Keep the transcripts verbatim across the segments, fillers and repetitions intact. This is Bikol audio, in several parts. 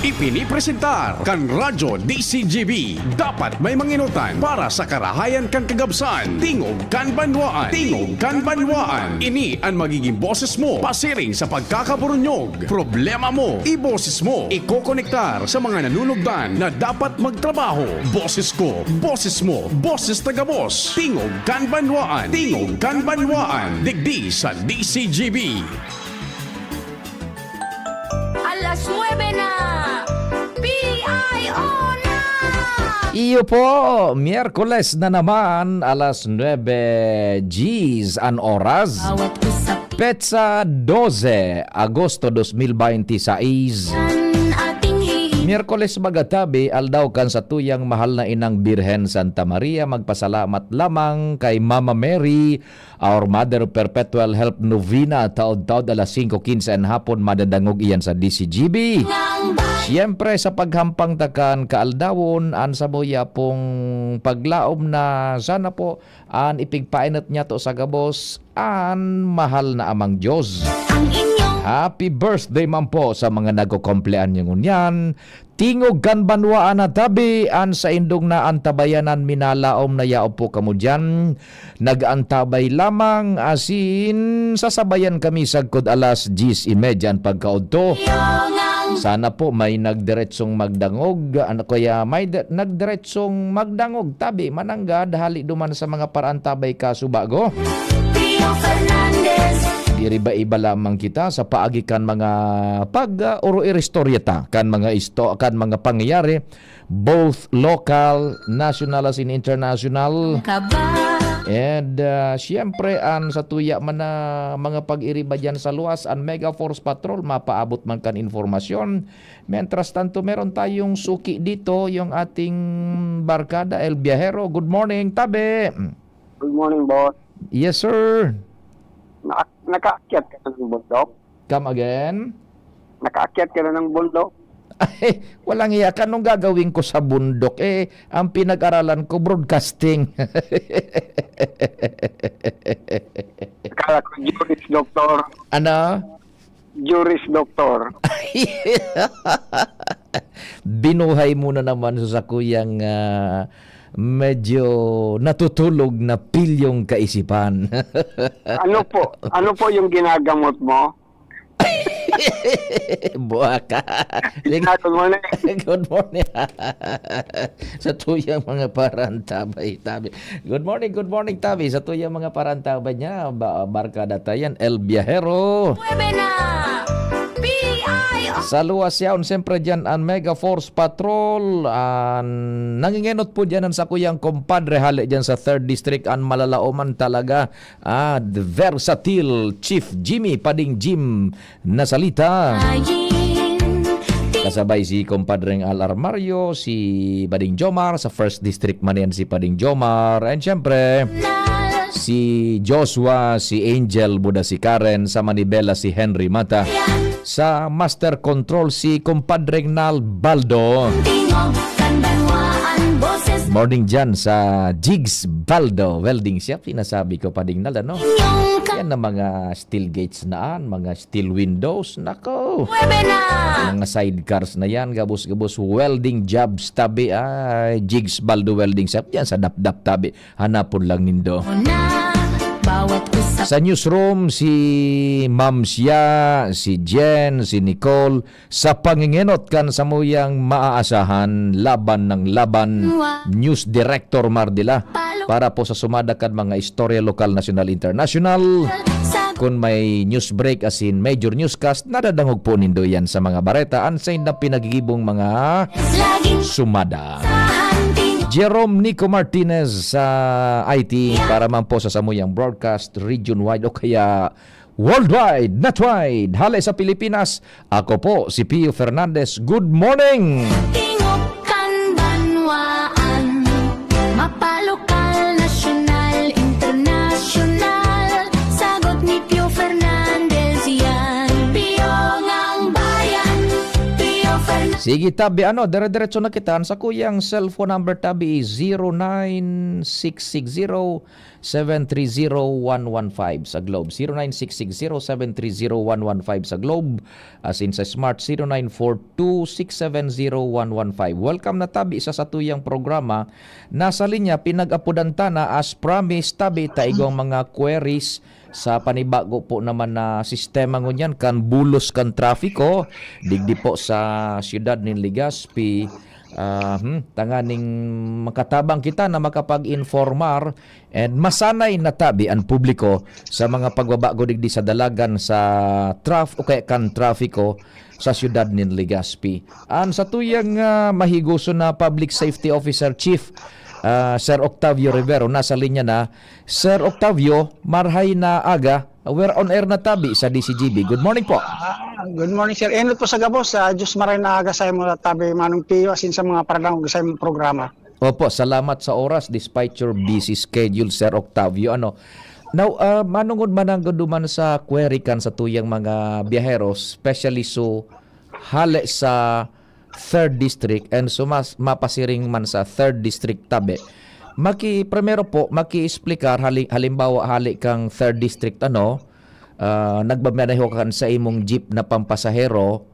Ipinipresentar kan Radyo D C G B. Dapat may manginutan para sa karahayan kan kagabsan. Tingog kan Banwaan. Tingog kan Banwaan. Ini an magiging boses mo pasiring sa pagkakaburunyog. Problema mo, iboses mo. Ikokonektar sa mga nanunugdan na dapat magtrabaho. Boses ko, boses mo, boses taga-boss. Tingog kan Banwaan. Tingog kan Banwaan. Digdi sa D C G B. Alas nuebe na! P I O na! Iyo po, Miyerkules na naman, alas nuebe Gs an oras. Bawat usap Petsa dose, Agosto dos mil baynte sais. Yan ating hihiling. Miyerkules magatabi, aldaw kan satuyang mahal na inang Birhen Santa Maria. Magpasalamat lamang kay Mama Mary, Our Mother Perpetual Help Novena, taod-taod alas singko kinse an hapon madadangog iyan sa D C G B. Siyempre, sa paghampang ta kan kaaldawon, an samuya pong paglaom na sana po an ipigpainot niyato sa gabos an mahal na Amang Diyos. Ang inyong Happy birthday man po sa mga nagkukumpleanyo ngunyan. Tingog kan banwaan na tabi, an saindong naantabayanan minalaom na yaon po kamo diyan. Nag-antabay lamang, asin sasabayan kami sagkod alas diyes y media an pagkaodto. Sana po may nagdiretsong magdangog, ano kaya may de-, nagdiretsong magdangog tabi mananggad hali duman sa mga paraantabay kasubago. Pio Fernandez. Iriba-iba lamang kita sa paagi kan mga pag, ah, oro-iristorya ta kan mga isto-, kan mga pangyayari, both local, national as in international. Kaba. And, ah, siyempre, an satuya man na mga pag-iriba diyan sa luwas, an Mega Force Patrol, mapaabot man kan informasyon. Mientras tanto, meron tayong suki dito, yung ating barkada, El Viajero. Good morning, tabi. Good morning, boss. Yes, sir. Na-, nakaakyat ka na ng bundok? Come again? Nakaakyat ka na ng bundok? Ay, walang iya ka. Anong gagawin ko sa bundok? Eh, ang pinag-aralan ko, broadcasting. Akala ko, Juris Doctor. Ano? Juris Doctor. Binuhay mo na naman sa sakuyang, ah, medyo natutulog na pilyong kaisipan. Ano po? Ano po yung ginagamot mo? Buwaka. Sige. Good morning. Good morning. Sa tuyang mga parantabay, tabi. Good morning, good morning, tabi. Sa tuyang mga parantabay niya, ba-, barkada ta yan, El Viajero. Nuebe na! P I O! Sa luwas yaon, siyempre dyan, ang Mega Force Patrol. An nangingenot po dyan ang sakuyang kompadre, hali dyan sa third District, an malalaoman talaga. Ah, the versatile Chief Jimmy Pading Jim na salita. Ayin, ti- Kasabay si Compadreng Al Armario, si Pading Jomar, sa first District man yan si Pading Jomar. And syempre, na- si Joshua, si Angel, Buda si Karen, sa Manibela si Henry Mata. Yan. Sa Master Control si Compadreng Nal Baldo. Tingog kan banwaan, boses. Morning dyan sa Jigs Baldo Welding Shop. Sinasabi ko, Pading Nal, ano? Inyong ka- Yan ang mga steel gates na yan, mga steel windows. Nako! Nuebe na! Mga sidecars na yan, gabos-gabos welding jobs tabi ay Jigs Baldo Welding Shop. Yan sa Dapdap tabi. Hanapon lang nindo. Na, bawat usap- Sa newsroom, si Ma'am Sia, si Jen, si Nicole, sa pangingenot kan samuyang maaasahan, laban ng laban, Wa- News Director Mardila, Palo- para po sa sumada kan mga istorya lokal, nasyonal, internasyonal. Sa- Kun may news break, as in major newscast, nadadangog po nindo yan sa mga bareta, an saindang pinagigibong mga Laging sumada. Sa hunting. Jerome Nico Martinez sa I T, para man po sa samuyang broadcast, region-wide o kaya worldwide, nationwide, hale sa Pilipinas. Ako po si Pio Fernandez. Good morning! Tingog kan banwaan, mapalokal, nasyonal, internasyonal. Sagot ni Pio Fernandez yan. Pio ngang bayan, Pio Fernandez. Sige, tabi, ano, dire-diretso na kita. An sakuyang cellphone number, tabi, is zero nine six six zero seven three zero one one five sa Globe, zero nine six six zero seven three zero one one five sa Globe, asin sa Smart, zero nine four two six seven zero one one five. Welcome na tabi sa satuyang programa. Nasa linya, pinag-apodan ta na, as promised, tabi ta igwang mga queries sa panibago po naman na sistema ngunyan kan bulos kan trafiko digdi po sa siyudad nin Legazpi. Ah, hmm, tanganing makatabang kita na makapag-informar and masanay na tabi an publiko sa mga pagbabago digdi sa dalagan sa traf-, o kaya kan trafiko sa siyudad nin Legazpi. An satuyang, ah, mahigoson na Public Safety Officer Chief, ah, Sir Octavio Rivero, nasa linya na. Sir Octavio, marhay na aga. We're on air na tabi sa D C G B. Good morning po. Ah, good morning, sir. Enot po sa gabos. Ah, Diyos maray na aga sa imo, tabi, Manong Pio, asin sa mga paradangog sa imong programa. Opo, salamat sa oras despite your busy schedule, Sir Octavio. Ano? Now, ah, manungod man ang duman sa query kan satuyang mga biyaheros, especially so hale sa third district and so mas-, mapasiring man sa third district tabi. Maki-, primero po, maki-explicar hali-, halimbawa hali kang third district, ano, ah, nagmamaneho ka kan sa imong jeep na pampasahero,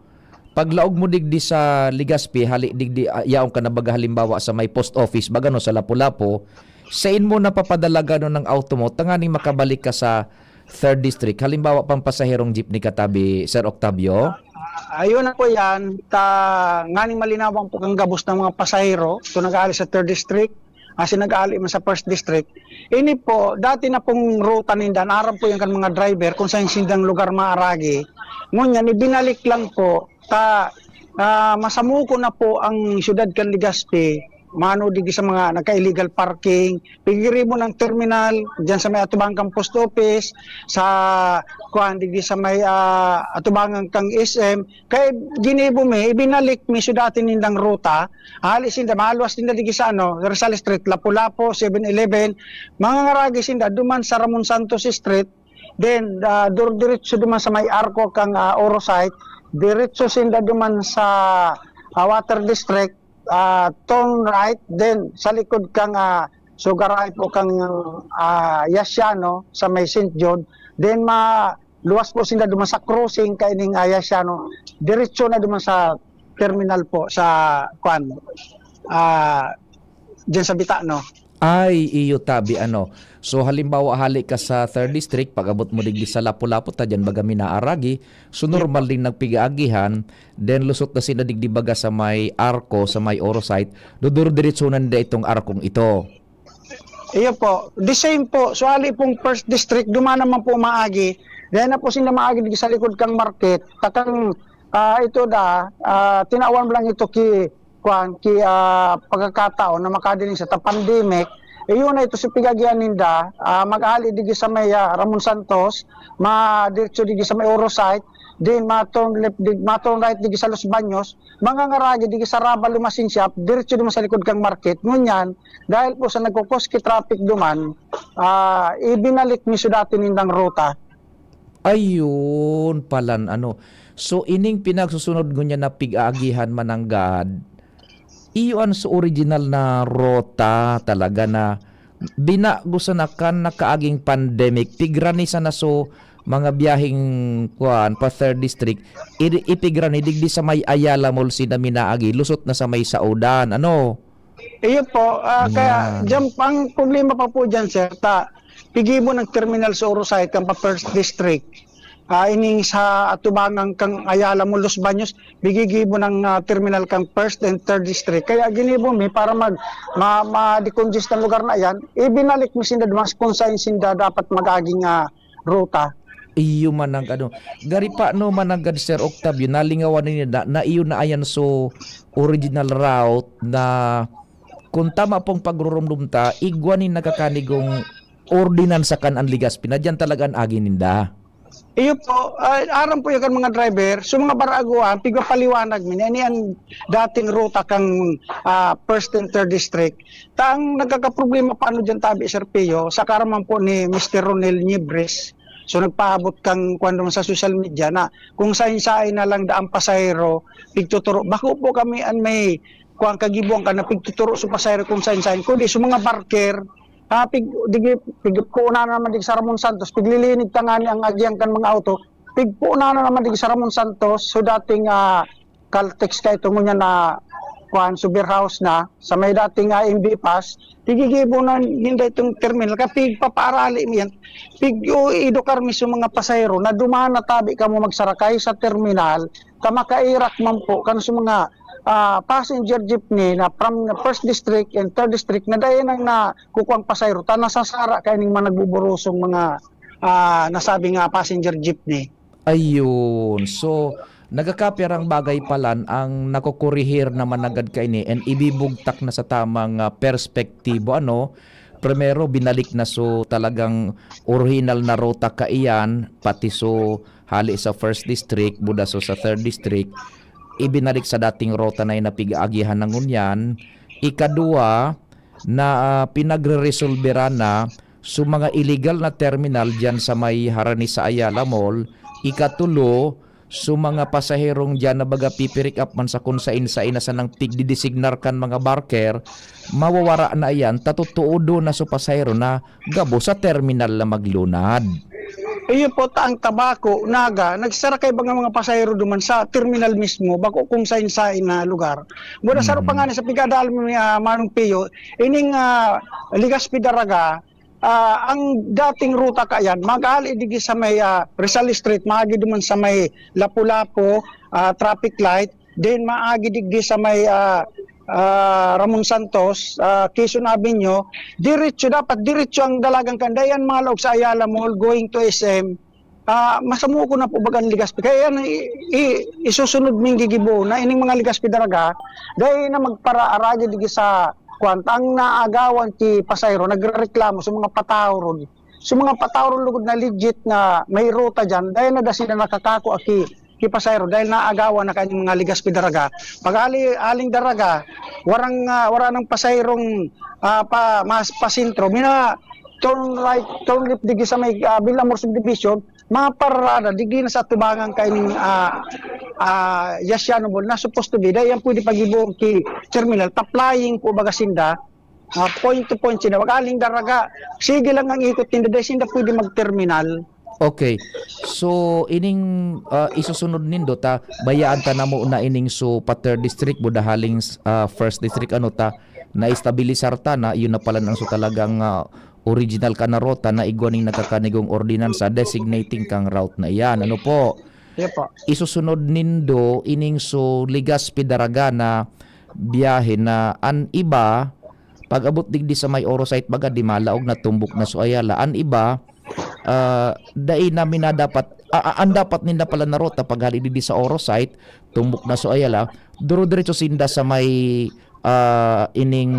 paglaog mo digdi sa Legazpi, hali digdi, ah, yaon ka na baga halimbawa sa may post office, baga no, sa Lapu-Lapu, sain mo napapadalagan ang auto mo, tanganing makabalik ka sa third district? Halimbawa, pampasaherong jeepney ka tabi, Sir Octavio? Ah, ayun na po yan. Ta, nganing malinawang po kang gabos ng mga pasahero, kung nag-aalis sa third district, asin nag-aali man sa first district. Ini po, dati na pong ruta ninda, aram po yan kan mga driver kung saan sindang lugar maaragi. Ngunyan, ibinalik lang po, ta, ah, masamuko na po ang siyudad kan Legazpi, mano digdi sa mga nagka-illegal parking, pigiribo ng terminal, diyan sa may atubangan kang post office, sa, kuan, digdi sa may, ah, atubangan kang S M. Kaya ginibo mi, ibinalik mi sa dati nindang ruta, hali sinda, maluwas sinda digdi sa, ano, Rizal Street, Lapu-Lapu, Seven Eleven, mga ngaragi sinda, duman sa Ramon Santos Street, then, ah, dur-, diretso duman sa may arko kang, ah, Oro site, diretso sinda duman sa, ah, Water District, ah, turn right, then sa likod kang, ah, Sugar Ripe o kang, ah, Yasiano sa may Saint John, then ma-, luwas po sinda duman sa crossing kaining, ah, Yasiano, diretso na duman sa terminal po sa, kuan, ah, dyan sa Bitano. Ay, iyo tabi, ano. So, halimbawa, hali ka sa third district, pag-abot mo digdi sa Lapu-Lapu, ta dyan baga mi naaragi. So, normal din nagpigaagihan. Then, lusot na sila digdi baga sa may arko, sa may Oro site. Duduro-diretso na nila itong arkong ito. Iyo po. The same po. So, hali pong first district, duman naman po maagi. Then, na po sila maagi digdi sa likod kang market. Takang, ah, ito da, ah, tinawan lang ito ki, kuan, ki, ah, pagkakataon na makadiling sa ta pandemic. Iyo na ito sa pigaagihan ninda, ah, mag-ali digdi sa may, ah, Ramon Santos, ma-, diretso digdi sa may Oro site, then ma-turn left, di-, ma-turn right digdi sa Los Baños, mga ngaragi digdi sa Raba Lumasin Shop, diretso duman sa likod kang market. Ngunyan, dahil po sa nagko-cause ki traffic duman, ah, ibinalik mi sa dati nindang ruta. Ayun palan, ano. So, ining pinagsusunod ngunyan na pig-aagihan mananggad, iyo an so original na rota talaga na binago sana kan nakaaging pandemic. Pigrani sana so mga biyaheng, kuan, pa third district, i-, ipigrani digdi sa may Ayala Mall sinda minaagi, lusot na sa may saodan, ano? Iyo po, ah, kaya Yan. Diyan, ang problema pa po diyan, sir, ta, pigibo ng terminal sa Oro site kan pa first district. Ah, ining sa atubangan kang Ayala Mall, Los Baños, bigigibo ng, ah, terminal kang first and third district. Kaya ginibo mi para mag-, ma-, ma-decongest ang lugar na yan, ibinalik mi sinda duman kung saan sinda dapat mag-aging, ah, ruta. Iyo man ang ano. Gari pa, no, mananggad, Sir Octavio, nalingawan ninyo na, na iyo na ayan so original route na kung tama pong pagrurumdom ta, igwa nin nagkakanigong ordinansa kan an Legazpi na diyan talaga an agi ninda. Iyo po, ah, aram po yan kan mga driver. So, mga baraguan, pigpapaliwanag mi, yan, yan dating ruta kang, ah, first and third district. Ta ang nagkakaproblema pa ano diyan tabi, Sir Pio, sa kaaraman po ni Mister Ronel Niebres. So, nagpaabot kang, kuwan naman sa social media na kung sain-sain na lang daang pasahero, pigtuturo. Bako po kami an may, kuwan, kagibuan ka na pigtuturo sa pasahero kung sain-sain. Kundi sa mga barker, Ah, pig-, digi, pig-, kuunan na naman digi sa Ramon Santos, piglilinig ta ngani ang agihan kan mga auto, pigpuunan na naman digi sa Ramon Santos, so dating, ah, Caltex ka ito ngunyan na, kuan, so warehouse na, sa may dating, ah, M V Pass, pigigibo na ninda itong terminal, kaya pigpapaarali mi yan, pig-, o, edukar mi sa mga pasahero na duman na tabi kamo magsarakay sa terminal, ta makairak man po kan sa mga, ah, passenger jeepney na from the first district and third district na dai nang na kukuang pasahero ta nasasara kaining mga nagbuburusong mga, ah, nasabi nga passenger jeepney. Ayun. So, nagkakapirang bagay palan ang nakukurihir na managad kaini and ibibugtak na sa tamang, ah, perspektibo, ano? Primero, binalik na so talagang orihinal na ruta kaiyan, pati so hali sa first district, buda so sa third district, ibinalik sa dating ruta na inapig-aagihan na ngunyan. Ikadua, na, ah, pinagreresolbera na so mga illegal na terminal diyan sa may harani sa Ayala Mall. Ikatulo, so mga pasaherong diyan na baga pipirik up man sa kung sain-sain na sanang pigdidesignar kan mga barker, mawawara na iyan, ta tutuodo na so pasahero na gabos sa terminal na maglunad. Iyo po, ta ang Tabaco, Naga, nagsarakay ba nga mga pasahero duman sa terminal mismo, bako kung sain-sain na lugar. Buda saro pa Mhm. ngani sa pigkadalan mi, ah, Manong Pio, ining, ah, Legazpi Daraga, ah, ang dating ruta kaiyan, maghali digi sa may, ah, Rizal Street, maagi duman sa may Lapu-Lapu, ah, traffic light, then maagi digdi sa may, ah, ah, Ramon Santos, ah, Quezon Avenue, diretso, dapat diretso ang dalagan kan, dai yan malaog sa Ayala Mall going to S M. Ah, masamo ko na po baga an Legazpi. Kaya yan, i-, i-, isusunod ming gigibo na ining mga Legazpi Daraga, dai na magparaaragi digi sa kuwan. Ang naagawan ki pasahero, nagrereklamo sa mga patao ron. Sa mga patao ron lugod na legit na may ruta diyan, dai na da sila nakakakua ki, ki pasahero dahil naagawan na kaining mga Legazpi Daraga. Pag ali, aling Daraga, warang, ah, wara nang pasaherong, ah, pa, mas pasentro. Mina turn right, turn left digi sa may, ah, Villamor Subdivision, maparada digi na sa atubangan kaining, ah, ah, Yasiano Mall na supposed to be, dai yan pwede pagibohon ki terminal, ta-flying po baga sinda, ah, point to point sinda. Pag aling Daraga, sige lang ang ikot ninda, dai sinda pwede mag-terminal. Okay. So, ining, ah, isusunod nindo ta, bayaan ta na muna ining so pa third district, buda haling, ah, first district, ano ta, na-estabilisar ta na, yun na pala ang so talagang, ah, original ka na ruta na igwa ning nakakanigong ordinansa designating kang route na iyan. Ano po? Iyo po. Isusunod nindo ining so Legazpi Daraga na biyahe na an iba, pag-abot digdi sa may Oro site baga, di malaog na tumbok na so Ayala. An iba, ah, dai na minadapat, ah, ah, an dapat ninda pala na ruta paghali digdi sa Oro site, tumbok na so Ayala, duro-diretso sinda sa may, ah, ining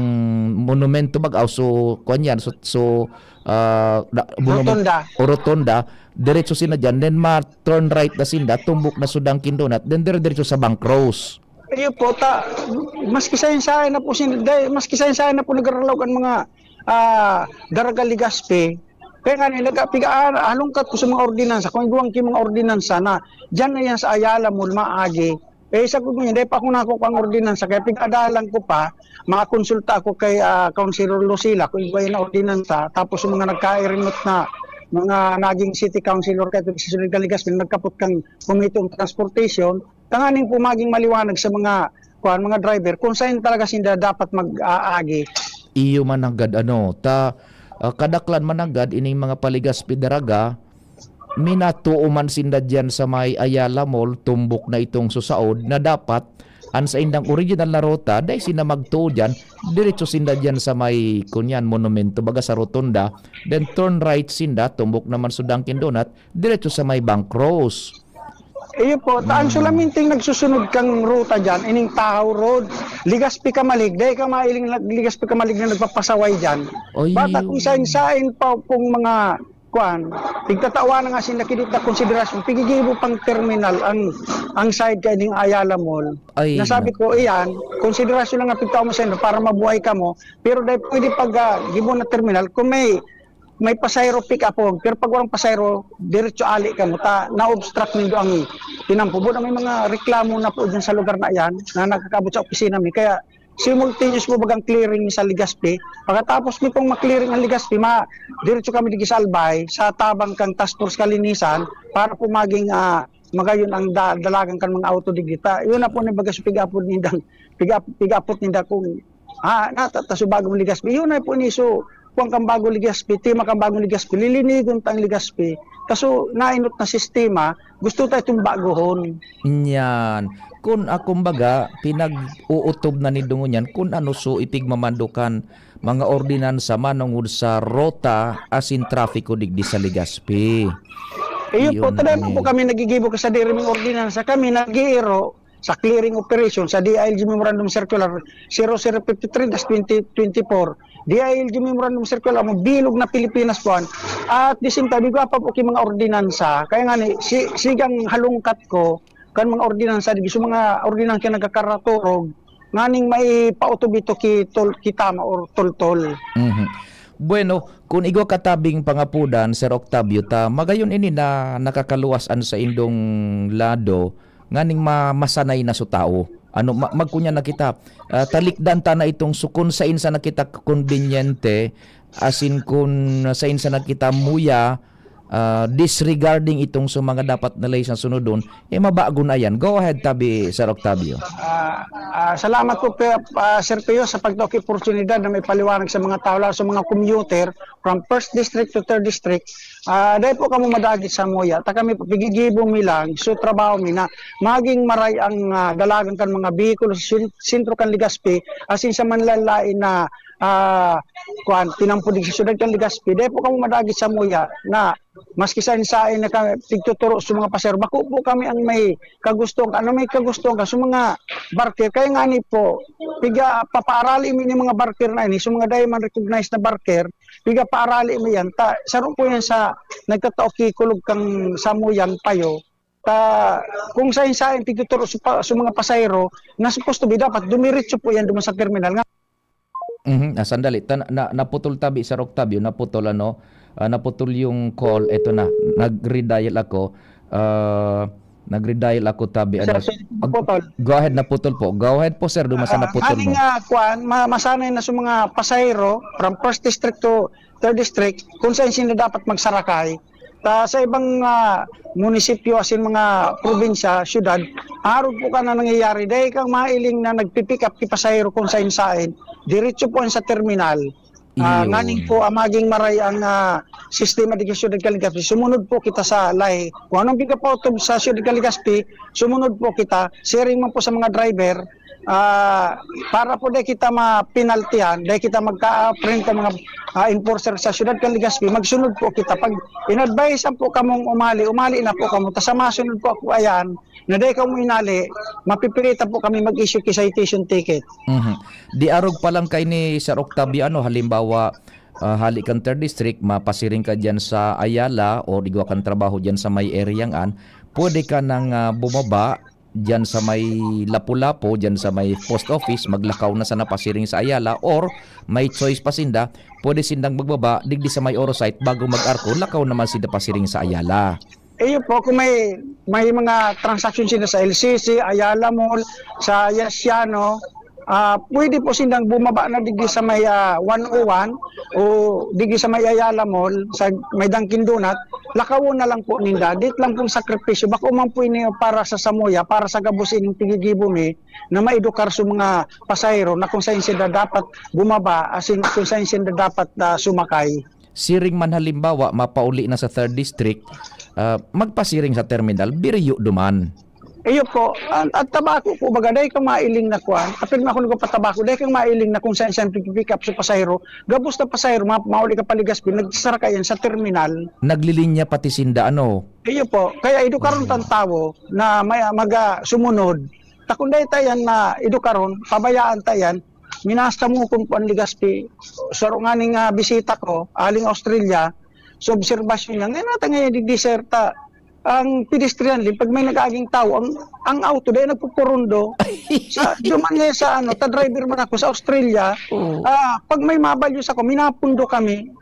monumento bag-, aw, so, kuwan yan, so, so, ah, da-, monumen-, Rotonda. O rotonda, diretso sinda dyan, then ma-turn right na sinda, tumbok na so Dunkin Donut, then dire-diretso sa Bank Rose. Iyo po, ta, maski saen-saen na po sin-, dai, maski saen-saen na po nagraraog an mga, ah, Daraga, Legazpi. Kaya nga, nila, piga-, ah, halongkat ko sa mga ordinansa, kung igwang ki mga ordinansa na diyan na yan sa Ayala Mall, maagi. Eh, sagot mo yan, dai pa ako nakukua ang ordinansa, kaya pigadalan ko pa, makakonsulta ako kay, ah, Councilor Lucila, kung igwa yan na ordinansa, tapos yung mga nagkairinot na mga naging city councilor kayo, sa Sunod Legazpi, nagkapot kang Committee on Transportation, tanganing po maging maliwanag sa mga, kuwan, mga driver kung saan talaga sinda dapat mag-aagi. Iyo man nanggad, ano, ta, ah, kadaklan man nanggad ining mga pa-Legazpi Daraga, minatuo man sinda diyan sa may Ayala Mall, tumbok na itong susaod na dapat an saindang original na ruta, dai sinda magtuo diyan, diretso sinda diyan sa may, kunyan, monumento, baga sa rotonda, then turn right sinda, tumbok naman sa Dunkin Donut, diretso sa may Bank Rose. Iyo po, ta-, ang Hmm. sulaminting nagsusunod kang ruta dyan, ining Tahaw Road, Legazpi Camalig, dai ka mailing lag-, Legazpi Camalig na nagpapasaway dyan. Ay, bata yun. Kung sain-sain pa pong mga, kuwan, tigtatawa na nga sinda, kinit na konsiderasyon, pigigibo pang terminal ang, ang side kaining Ayala Mall. Ay, Nasabi nak- ko, iyan, konsiderasyon lang ang pigtao mo sa inyo para mabuhay ka mo, pero dai pwede pag, ah, gibo na terminal, kung may may pasahero pick up po, pero pag walang pasahero, diretso ali kamo ta na-obstruct nindo ang tinampo. Buda may mga reklamo na po dyan sa lugar na yan na nakakaabot sa opisina mi. Kaya Simultaneous po bagang clearing sa Legazpi. Pagkatapos mi pong ma-clearing ang Legazpi, ma-, diretso kami digdi sa Albay, sa tabang kan Task Force Kalinisan, para po maging, ah, magayon ang da-, dalagan kan mga auto digdi. Ta, yun na po ni baga sa pig-apod nindang, pig-ap-, pig-apot ninda kung, ah, nata-, ta, so bagong Legazpi. Yun na po ni, so, kung kan bagong Legazpi, tema kan bagong Legazpi, lilinigon ta ang Legazpi. Kaso, nainot na sistema, gusto ta itong baguhon. Yan. Kun, ah, kumbaga, pinag-uutob na ni Dungo niyan kun ano so ipigmamando kan mga ordinansa manongod sa rota asin trapiko digdi sa Legazpi. Iyo po, Iyon taday man eh. po kami nagigibo ka sa diri ming ordinansa. Kami nag-iiro sa clearing operation sa D I L G Memorandum Circular zero zero fifty-three dash twenty twenty-four. D I L G Memorandum Circular mo bilog na Pilipinas po. At the same time, igwa pa po ki mga ordinansa. Kaya nga ni, si, sigang halungkat ko, kan mga ordinansa, di so mga ordinansa nagkakaraturog, nganing maipautob ito ki tol-, ki tama or toltol. Mhm. Bueno, kun igwa ka tabing pangapudan, Sir Octavio, ta magayon ini na nakakaluwas an saindong lado, nganing ma-, masanay na so tawo. Ano, ma-, magkunya na kita, ah, talikdan ta na itong so kun sain sa na kita konbinyente, asin kun sain sa na kita muya, ah, disregarding itong so mga dapat na lay sa sunodon, eh, mabago na yan. Go ahead, tabi, Sir Octavio. Ah, ah, salamat po, Pe-, ah, Sir Pio, sa pagtao ki oportunidad na maipaliwanag sa mga tao, lalo sa mga commuter, from first district to third district. Ah, dahil po kamo madagit sa muya, ta kami po, pigigibo mi lang, so trabaho mi na maging maray ang, ah, dalagan kan mga behikulo sa sin-, sentro kan Legazpi, asin sa manlain-lain na, ah, kuwan, tinampo digdi sa syudad kan Legazpi. Dahil po kamo madagit sa muya, na maski sain-sain na kami pigtuturo sa mga pasahero, bako po kami ang may kagustuhan, ano may kagustuhan ka sa mga barker. Kaya nga ni po, piga papaarali mi ni mga barker na ini, sa mga dai man recognized na barker, piga paarali mi yan. Ta, saro po yan sa nagtatao ki kulog kang samuyang payo. Ta, kung sain-sain pigtuturo sa pa-, sa mga pasahero, na supposed to be dapat dumiretso po yan duman sa terminal nga. Mhm, ah, sandali. Ta-, na, naputol tabi, Sir Octavio, naputol, ano, ah, naputol yung call. Eto na, nag-redial ako. Ah, nag-redial ako tabi, Sir, ano. Sir, Ag-, naputol. Go ahead, naputol po. Go ahead po, sir, duman sa Ah, naputol hali mo. Nga, kwan, ma-, masanay na sa mga pasahero from first district to third district, kung saan sila dapat magsarakay. Ta sa ibang, ah, munisipyo asin mga probinsya, syudad, arog po ka na nangyayari. Dai kang mailing na nagpi-pick up ki pasahero kung sain-sain. Diretso po yan sa terminal. Ah, Iyon. Nganing po, ah, maging maray ang, ah, sistema di syudad kan Legazpi. Sumunod po kita sa lahi. Kung anong pigkapautob sa syudad kan Legazpi, sumunod po kita. Siring man po sa mga driver, ah, para po dai kita mapinaltihan, dai kita magka-friend ka mga, ah, enforcer sa syudad kan Legazpi, magsunod po kita. Pag in-advise po kamong umali, umali na po kamo. Ta sa masunod po ako ayan, na dai kamo inali, mapipilitan po kami mag-issue ki citation ticket. Mhm. Di arog pa lang kay ni Sir Octaviano, halimbawa, ah, hali kang third district, mapasiring ka diyan sa Ayala o igwa kang trabaho diyan sa may area ngan, pwede ka nang, ah, bumaba diyan sa may Lapu-Lapu, diyan sa may post office, maglakaw na sana pasiring sa Ayala, or may choice pa sinda, pwede sindang magbaba digdi sa may Orosite bago mag-arko, lakaw naman sinda pasiring sa Ayala. Iyo po, kung may, may mga transaction sila sa L C C, Ayala Mall, sa Yasiano, ah, pwede po sindang bumaba na digdi sa may, ah, one oh one o digdi sa may Ayala Mall, sa may Dunkin Donut, lakawon na lang po ninda. Dit lang pong sakripisyo. Bako man po ini para sa samuya, para sa gabos ining tigigibo mi, na maedukar sa mga pasahero na kung saan sila dapat bumaba, asin kung saan sila dapat, ah, sumakay. Siring man halimbawa, mapauli na sa third district, ah, magpasiring sa terminal, biriyo duman. Iyo po, ang, ang tabako po, baga, dai kang mailing na kwan, apil nga ako nagpatabako, dai kang mailing na kung saan saan pipick up sa pasahero, gabos na pasahero, ma-, mauli ka pa Legazpi, nagsasaraka yan sa terminal. Naglilinya pati sinda, ano? Iyo po, kaya edukaron tan tawo na may, maga, sumunod. Ta kung dai ta yan na edukaron, pabayaan ta yan, minasta mo kung kuan Legazpi, saro nganing, ah, bisita ko, aling Australia, so obserbasyon niya, ngayon nata ngayon digdi, sir, ta, ang pedestrian lane, pag may nag-aaging tao, ang, ang auto, dai nagpupurundo. Sa, duman ngayon sa, ano, ta driver man ako sa Australia, Oo. ah, pag may mabalyos ako, minapundo kami.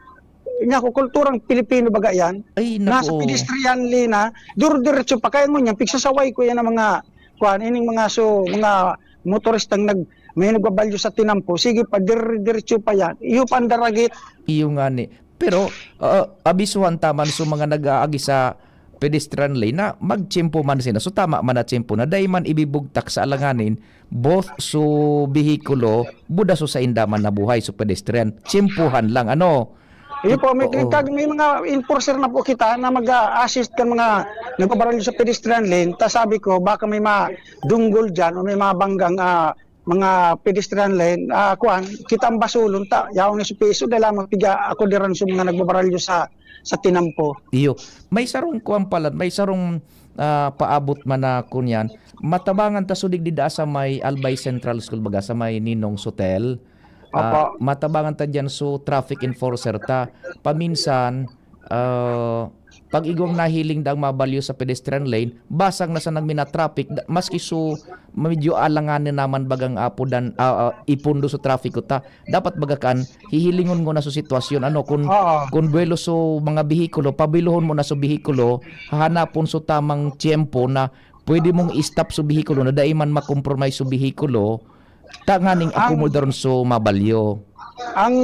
Nya ako, kulturang Pilipino baga yan. Ay, Nasa nako. pedestrian lane na, duro-diretso pa. Kaya ngunyan, pigsasaway ko yan ang mga, kuan, ining mga, so, mga motoristang nag-, may nagbabalyo sa tinampo, sige pa, dire-, diretso pa yan. Iyo pa ang daragit. Iyo nga ni. Pero, ah, abisuhan ta man sa mga nag-aagi sa pedestrian lane na magtiyempo man sila. So, tama man na tiyempo na dai man ibibugtak sa alanganin, both so behikulo, buda so sainda man na buhay, so pedestrian. Tiyempuhan lang, ano? Iyo po, may, Oo. Kag-, may mga enforcer na po kita na mag-a-assist kan mga nagbabaralyo sa pedestrian lane. Ta sabi ko, baka may madunggol dyan o may mabanggang, ah, mga pedestrian lane, ah, kuwan, kita ang basulon ta, yaon na sa piso, dahil lamang piga ako diran sa mga nagbabaralyo sa, sa tinampo. Iyo, may sarong kuwan pala, may sarong, ah, paabot man na kunyan. Matabangan ta sudig dida sa may Albay Central School, baga, sa may Ninong Hotel. Opo. Ah, matabangan ta dyan so traffic enforcer ta. Paminsan, ah, pag igwang nahiling dang mabalyo sa pedestrian lane, basag na sa nagmina-traffic, da-, maski so medyo alanganin naman bagang apodan, ah, ah, ipundo sa trafiko ta. Dapat baga kan, hihilingon mo na sa sitwasyon. Ano, kung, Oo. kung buwelo so mga behikulo, pabilohon mo na sa behikulo, hahanapon so tamang tiyempo na pwede mong i-stop so behikulo na dai man makompromise so behikulo, tanganing Ang akomodaron so mabalyo. Ang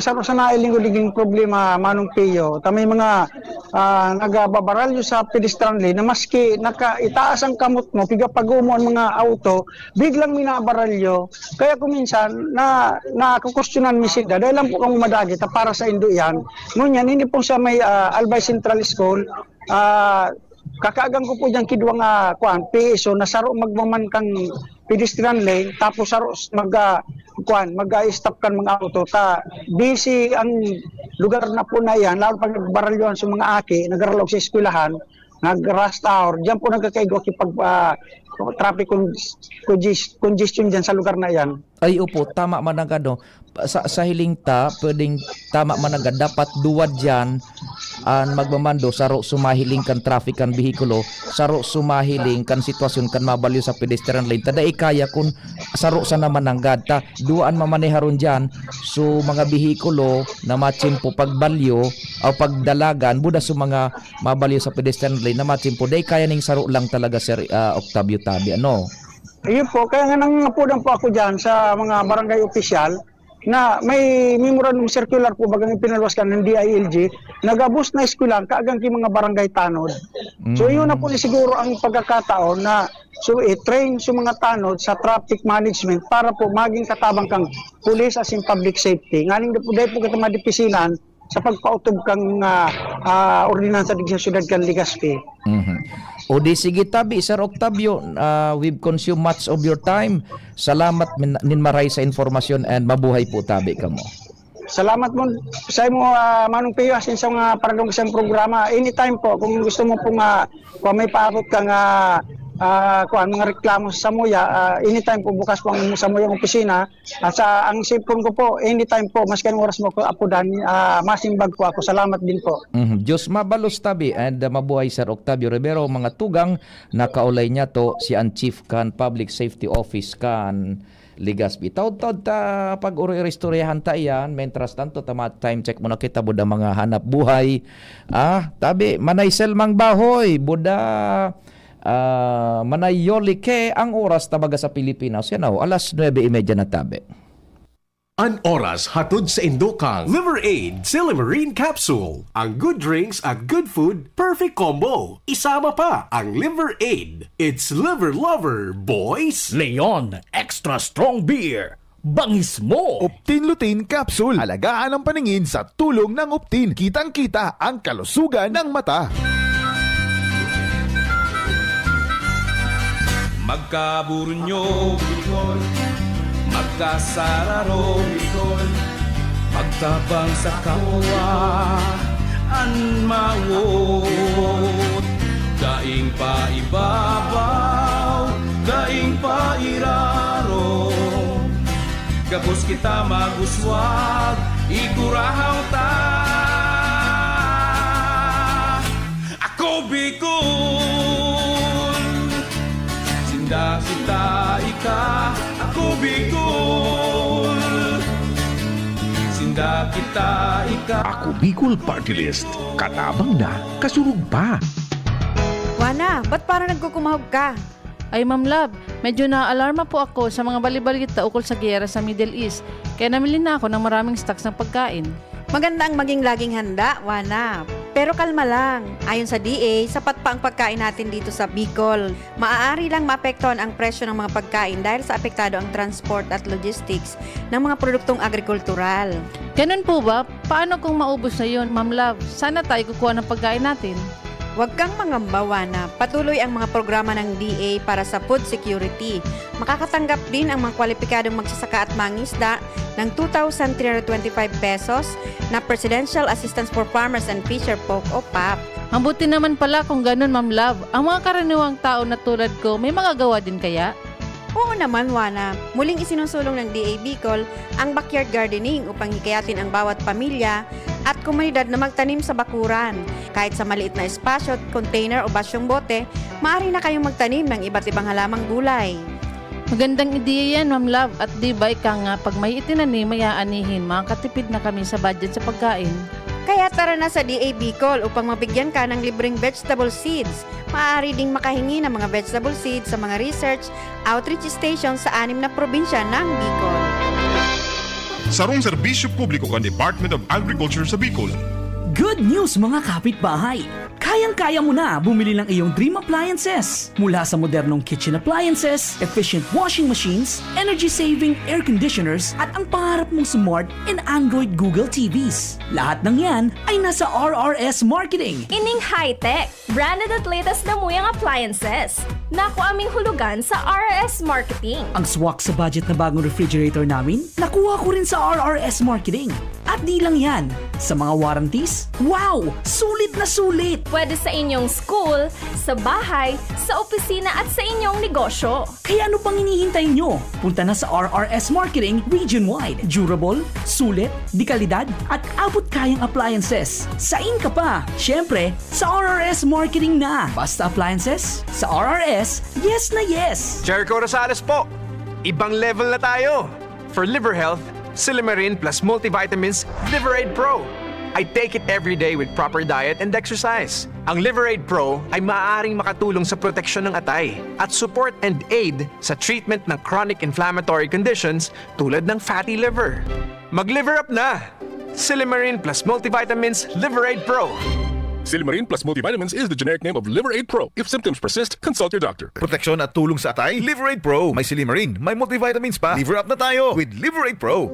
saro sa nailing-uliging problema, Manong Pio, ta may mga, ah, nagababaralyo sa pedestrian lane na maski naka-, itaas ang kamot mo, piga pag-umo ang mga auto, biglang minabaralyo. Kaya kung minsan, na, nakukwestiyonan mi sinda, dahil lang po kamo madagi, ta para sa indo yan. Ngunyan, hindi po sa may, ah, Albay Central School, ah, kakaagan ko po dyan kidwa nga, kuwan, P S O, na saro magmaman kang pedestrian lane, tapos saro s-, mag, ah, kuwan, mag, ah, stop kan mga auto. Ta, busy ang lugar na po na iyan, lalo pag nagbaralyohan sa mga aki, nagralaog sa eskwelahan, nag-rush hour, diyan po nagkakaigwa kipag, ah, traffic con-, congest-, congestion diyan sa lugar na iyan. Ay, opo, tama man ang ano. Sa, sa hiling ta, pwedeng tama man ang dapat duwa diyan ang magmamando, saro sumahiling kan traffic kan behikulo, saro sumahiling kan sitwasyon kan mabalyo sa pedestrian lane. Ta dai kaya kun saro sana mananggad ta, duwa an mamaneharon diyan, so mga behikulo na matsimpo pagbalyo o pagdalagan, buda so mga mabalyo sa pedestrian lane na matsimpo. Dai kaya ning saro lang talaga, Sir, ah, Octavio, tabi, ano? Ayun po, kaya nga nangangapudan po ako diyan sa mga barangay opisyal na may memorandum circular po bagang ipinaluwas kan ng D I L G, nagabos na eskwelahan, kaagang ki mga barangay tanod. So, Mm. yun na po ni siguro ang pagkakataon na, so, i-train sa mga tanod sa traffic management para po maging katabang kang police as in public safety. Nganing di po, di po kita madipisilan sa pagpautob kang, ah, ah, ordinansa digdi sa siyudad kan Legazpi. Mhm. O di sige tabi, Sir Octavio, ah, we've consumed much of your time. Salamat min-, nin maray sa informasyon and mabuhay po tabi kamo. Salamat mo sa imo, ah, Manong Pio, asin sa mga paradong sa programa. Anytime po, kung gusto mo pong, ah, kung may paabot kang, ah, ah, kuwan, mga reklamo sa Samuya, ah, anytime po bukas po ang Samuyang opisina. At sa, ang cellphone ko po, anytime po, maski anong oras mo ako apodan, ah, masimbag po ako. Salamat din po. Mhm. Diyos mabalos tabi and, uh, mabuhay, Sir Octavio Rivero, mga tugang, nakaulay niya to si ang chief kan Public Safety Office kan Legazpi. Taod-taod ta pag-uri-uri istoryahan ta iyan. Mientras tanto, tama, time check muna kita, buda mga hanap buhay. Ah, tabi, manay Selmang Bahoy, buda, ah, manay Yoli Ke, ang oras tabaga sa Pilipinas. Yan, oh, alas nuebe y media na tabi. An oras hatod sa indo kang Liver Aid Silimarine Capsule. Ang good drinks at good food, perfect combo. Isama pa ang Liver Aid. It's Liver Lover, boys! Leon Extra Strong Beer. Bangis mo! Optin Lutein Capsule. Alagaan ang paningin sa tulong ng Optin. Kitang-kita ang kalusugan ng mata. Magkaburunyo, Bicol. Magkasararo, Bicol. Magtabang sa kapwa, an mawot. Daing paibabaw, daing pairarom. Gabos kita mag-uswag, igurahaw ta. Ako Bicol, sinda kita ika. Ako Bicol, sinda kita ika. Ako Bicol Party List, katabang na, kasurog pa. Juana, ba't parang nagkukumahog ka? Ay, Ma'am Love, medyo naaalarma po ako sa mga balibalita ukol sa giyera sa Middle East, kaya namili na ako ng maraming stocks ng pagkain. Maganda ang maging laging handa, Wana. Pero kalma lang. Ayon sa D A, sapat pa ang pagkain natin dito sa Bicol. Maaari lang maapektuhan ang presyo ng mga pagkain dahil sa apektado ang transport at logistics ng mga produktong agrikultural. Ganun po ba? Paano kung maubos na yun, Ma'am Love? Saan na tayo kukuha ng pagkain natin? Huwag kang mangamba, Wana. Patuloy ang mga programa ng D A para sa food security. Makakatanggap din ang mga kwalipikadong magsasaka at mangisda ng two thousand three hundred twenty-five pesos na Presidential Assistance for Farmers and Fisher Folk o pap. Mabuti naman pala kung ganun, Ma'am Love. Ang mga karaniwang tao na tulad ko, may magagawa din kaya? Oo naman, Wana. Muling isinusulong ng D A Bicol ang backyard gardening upang hikayatin ang bawat pamilya at komunidad na magtanim sa bakuran. Kahit sa maliit na espasyo, container o basyong bote, maaari na kayong magtanim ng iba't ibang halamang gulay. Magandang ideya yan, Ma'am Love. At di ba ika nga, pag may itinanim, may aanihin, makakatipid na kami sa budget sa pagkain. Kaya tara na sa D A Bicol upang mabigyan ka ng libreng vegetable seeds. Maaari ding makahingi ng mga vegetable seeds sa mga research outreach station sa anim na probinsya ng Bicol. Sarong serbisyo publiko kan Department of Agriculture sa Bicol. Good news, mga kapitbahay! Kayang-kaya mo na bumili ng iyong dream appliances. Mula sa modernong kitchen appliances, efficient washing machines, energy-saving air conditioners, at ang pangarap mong smart and Android Google T Vs. Lahat ng yan ay nasa R R S Marketing. Ining high-tech, branded at latest na muyang appliances. Naku aming hulugan sa R R S Marketing. Ang swak sa budget na bagong refrigerator namin, nakuha ko rin sa R R S Marketing. At di lang yan, sa mga warranties, wow! Sulit na sulit! Pwede sa inyong school, sa bahay, sa opisina at sa inyong negosyo. Kaya ano pang hinihintay nyo? Punta na sa R R S Marketing region-wide. Durable, sulit, de kalidad, at abot kayang appliances. Sain ka pa? Siyempre, sa R R S Marketing na. Basta appliances, sa R R S, yes na yes! Jericho Rosales po! Ibang level na tayo! For liver health, Silimarin plus multivitamins Liver Aid Pro. I take it every day with proper diet and exercise. Ang Liver Aid Pro ay maaaring makatulong sa proteksyon ng atay at support and aid sa treatment ng chronic inflammatory conditions tulad ng fatty liver. Mag-liver up na! Silimarin plus multivitamins Liver Aid Pro. Silimarin plus multivitamins is the generic name of Liver Aid Pro. If symptoms persist, consult your doctor. Proteksyon at tulong sa atay, Liver Aid Pro. May silimarin, may multivitamins pa. Liver up na tayo with Liver Aid Pro.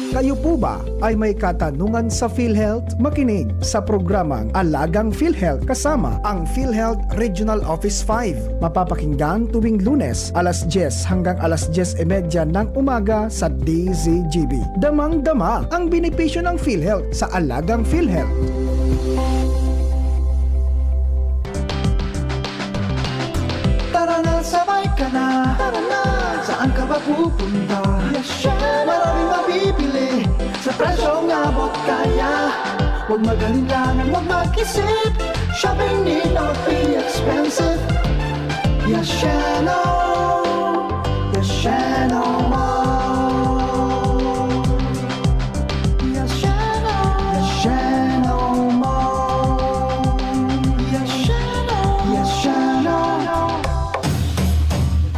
Kayo po ba ay may katanungan sa PhilHealth? Makinig sa programang Alagang PhilHealth kasama ang PhilHealth Regional Office five. Mapapakinggan tuwing Lunes, alas dyes hanggang alas dyes y media ng umaga sa D Z G B. Damang-dama ang benepisyo ng PhilHealth sa Alagang PhilHealth. Tara na, sabay ka na. Tara na. Saan ka ba pupunta? Yasheno. Maraming mabibili sa presyong abot kaya. Huwag mag-alinlangan, huwag mag-isip. Shopping need not be expensive. Yasheno. Yasheno Mall. Yasheno. Yasheno Mall. Yasheno. Yasheno.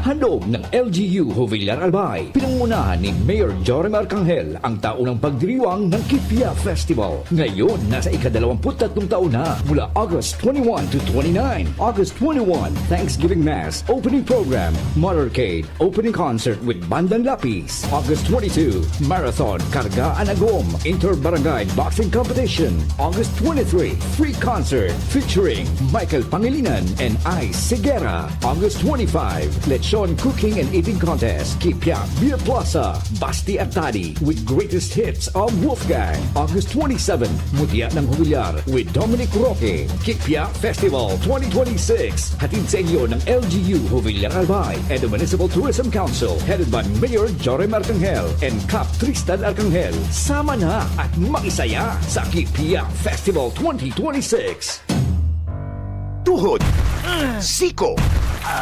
Handog ng L G U Jovillar Albay, pinangungunahan ni Mayor Jorim Arcangel, ang taunang pagdiriwang ng Kipia Festival. Ngayon, nasa ikadalawamput tatlong taon na, mula August twenty-one to twenty-nine. August twenty-one, Thanksgiving Mass, opening program, motorcade, opening concert with Bandang Lapis. August twenty-two, Marathon Karga an Agom Inter-Barangay Boxing Competition. August twenty-three, free concert featuring Michael Pangilinan and Ice Sigera. August twenty-five, Lechon Cooking and Eating Contest, Kipia Beer Plaza, Basti Artadi with greatest hits of Wolfgang. August twenty-seven, Mutya ng Jovillar with Dominic Roque, Kipia Festival twenty twenty-six. Hatid sa inyo ng L G U Jovillar Albay and the Municipal Tourism Council, headed by Mayor Jorim Arcangel and Cap Tristan Arcangel. Sama na at makisaya sa Kipia Festival twenty twenty-six. Tuhod, siko,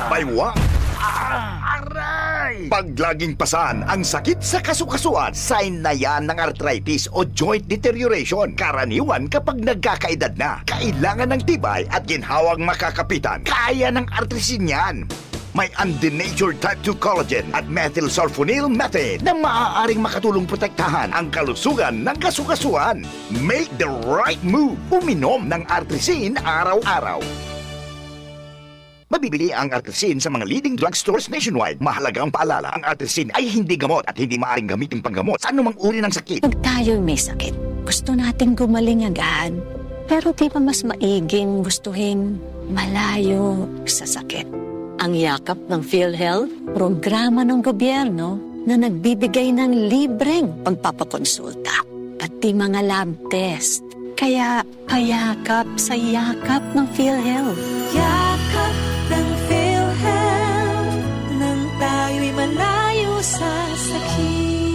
baywa, aray! Pag laging pasan ang sakit sa kasukasuan, sign na yan ng arthritis o joint deterioration. Karaniwan kapag nagkakaedad na, kailangan ng tibay at ginhawang makakapitan. Kaya ng Artrisin yan. May undenatured type two collagen at methylsulfonyl methane na maaaring makatulong protektahan ang kalusugan ng kasukasuan. Make the right move. Uminom ng Artrisin araw-araw. Mabibili ang Artrisin sa mga leading drugstores nationwide. Mahalagang paalala, ang Artrisin ay hindi gamot at hindi maaaring gamitin panggamot sa anumang uri ng sakit. Pag tayo'y may sakit, gusto nating gumaling agad. Pero di ba mas maiging gustuhin malayo sa sakit? Ang Yakap ng PhilHealth, programa ng gobyerno na nagbibigay ng libreng pagpapakonsulta, pati mga lab test. Kaya payakap sa yakap ng PhilHealth. Yakap ng PhilHealth, nang tayo'y malayo sa sakit.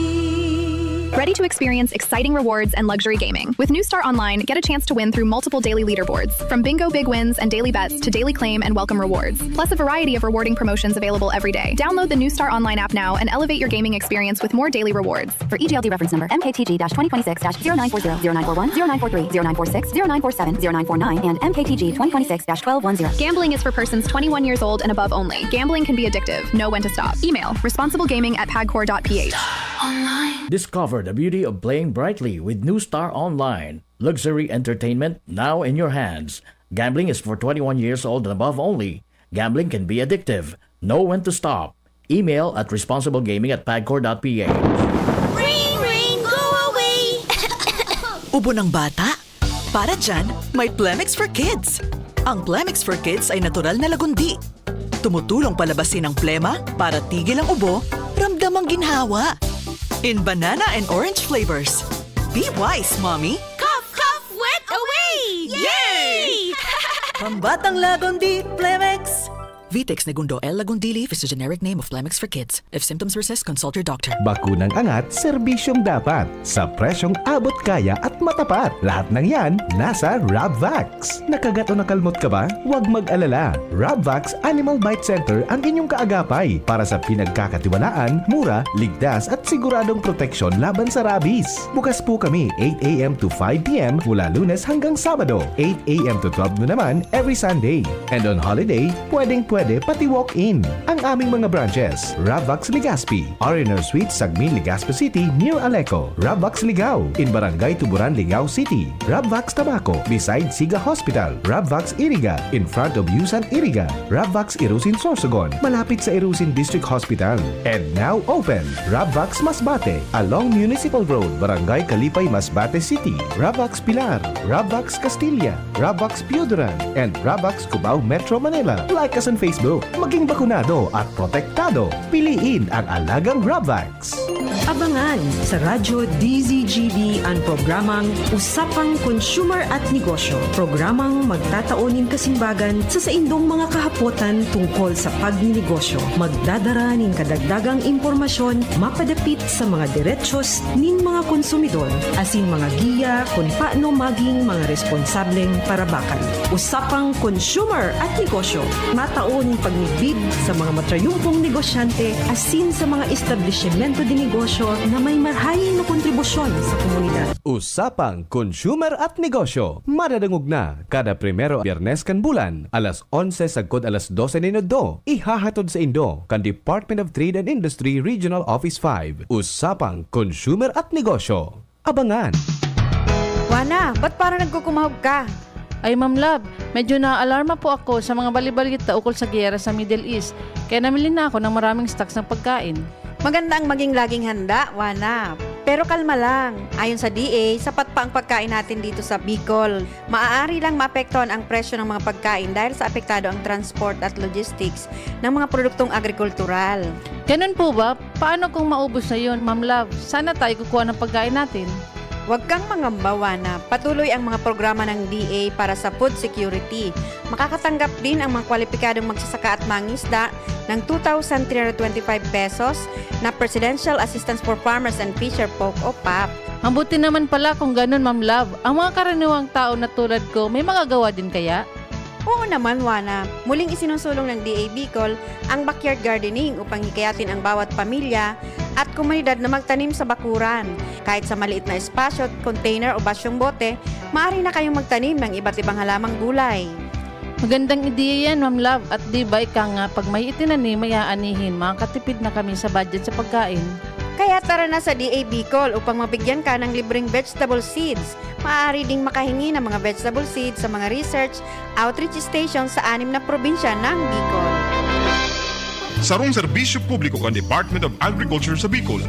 Ready to experience exciting rewards and luxury gaming? With New Star Online, get a chance to win through multiple daily leaderboards, from bingo big wins and daily bets to daily claim and welcome rewards, plus a variety of rewarding promotions available every day. Download the New Star Online app now and elevate your gaming experience with more daily rewards. For E G L D reference number M K T G dash twenty twenty-six dash zero nine four zero, zero nine four one, zero nine four three, zero nine four six, zero nine four seven, zero nine four nine, and M K T G twenty twenty-six dash twelve one zero. Gambling is for persons twenty-one years old and above only. Gambling can be addictive. Know when to stop. Email responsiblegaming at pagcor dot P H. Discover the beauty of playing brightly with New Star Online. Luxury entertainment now in your hands. Gambling is for twenty-one years old and above only. Gambling can be addictive. Know when to stop. Email at responsiblegaming at pagcor dot P H. Ring, ring, go away! Ubo ng bata? Para dyan, may Plemex for Kids. Ang Plemex for Kids ay natural na lagundi. Tumutulong palabasin ang plema para tigil ang ubo, ramdam ang ginhawa. In banana and orange flavors. Be wise, Mommy! Cough, cough, wet away! Yay! Pambatang Lagundi, Plemex! Vitex Negundo L. Lagundili is the generic name of Plemex for Kids. If symptoms persist, consult your doctor. Bakunang angat, serbisyong dapat. Sa presyong abot kaya at matapat. Lahat ng yan, nasa Rabvax. Nakagat o nakalmot ka ba? Huwag mag-alala. Rabvax Animal Bite Center ang inyong kaagapay para sa pinagkakatiwalaan, mura, ligtas at siguradong proteksyon laban sa rabies. Bukas po kami eight a m to five p m mula Lunes hanggang Sabado, eight a m to twelve noon naman every Sunday. And on holiday, pwedeng-pwede pati walk-in. Ang aming mga branches, Rabvax Legazpi, R and R Suite, Sagmin, Legazpi City, near Aleco, Rabvax Ligao, in Barangay Tuburan, Ligao City, Rabvax Tabaco, beside Siga Hospital, Rabvax Iriga, in front of Yusan Iriga, Rabvax Irusin Sorsogon, malapit sa Irusin District Hospital. And now open, Rabvax Masbate, along Municipal Road, Barangay Kalipay, Masbate City, Rabvax Pilar, Rabvax Castilla, Rabvax Pioduran, and Rabvax Cubao, Metro Manila. Like us on Facebook. Maging bakunado at protektado. Piliin ang alagang Rabvax. Abangan sa Radyo D Z G B ang programang Usapang Consumer at Negosyo. Programang magtatao nin kasimbagan sa saindong mga kahapotan tungkol sa pagninegosyo. Magdadara nin kadagdagang impormasyon mapadapit sa mga derechos nin mga konsumidor, asin mga giya kun paano maging mga responsableng parabakan. Usapang Consumer at Negosyo, matao nin pagmidbid sa mga matrayumpong negosyante asin sa mga establisimento de negosyo na may marahay na kontribusyon sa komunidad. Usapang Consumer at Negosyo, madadangog na kada primero Biyernes kan bulan, alas onse sagkod alas dose nin udto. Ihahatod saindo kan Department of Trade and Industry Regional Office five. Usapang Consumer at Negosyo. Abangan! Juana, ba't parang nagkukumahog ka? Ay, Ma'am Love, medyo naaalarma po ako sa mga balibalita ukol sa giyera sa Middle East, kaya namili na ako ng maraming stocks ng pagkain. Maganda ang maging laging handa, Juana. Pero kalma lang. Ayon sa D A, sapat pa ang pagkain natin dito sa Bicol. Maaari lang maapektuhan ang presyo ng mga pagkain dahil sa apektado ang transport at logistics ng mga produktong agrikultural. Ganun po ba? Paano kung maubos na yun, Ma'am Love? Saan na tayo kukuha ng pagkain natin? Huwag kang mangamba, Juana. Patuloy ang mga programa ng D A para sa food security. Makakatanggap din ang mga kwalipikadong magsasaka at mangisda ng two thousand three hundred twenty-five pesos na Presidential Assistance for Farmers and Fisher Folk o pap. Mabuti naman pala kung ganun, Ma'am Love. Ang mga karaniwang tao na tulad ko, may magagawa din kaya? Oo naman, Juana. Muling isinusulong ng D A Bicol ang backyard gardening upang hikayatin ang bawat pamilya at komunidad na magtanim sa bakuran. Kahit sa maliit na espasyo, container o basyong bote, maaari na kayong magtanim ng iba't ibang halamang gulay. Magandang ideya yan, Ma'am Love. At di ba ika nga, pag may itinanim, may aanihin, makakatipid na kami sa budget sa pagkain. Kaya tara na sa D A Bicol upang mabigyan ka ng libreng vegetable seeds. Maaari ding makahingi ng mga vegetable seeds sa mga research outreach station sa anim na probinsya ng Bicol. Sarong serbisyo publiko kan Department of Agriculture sa Bicol.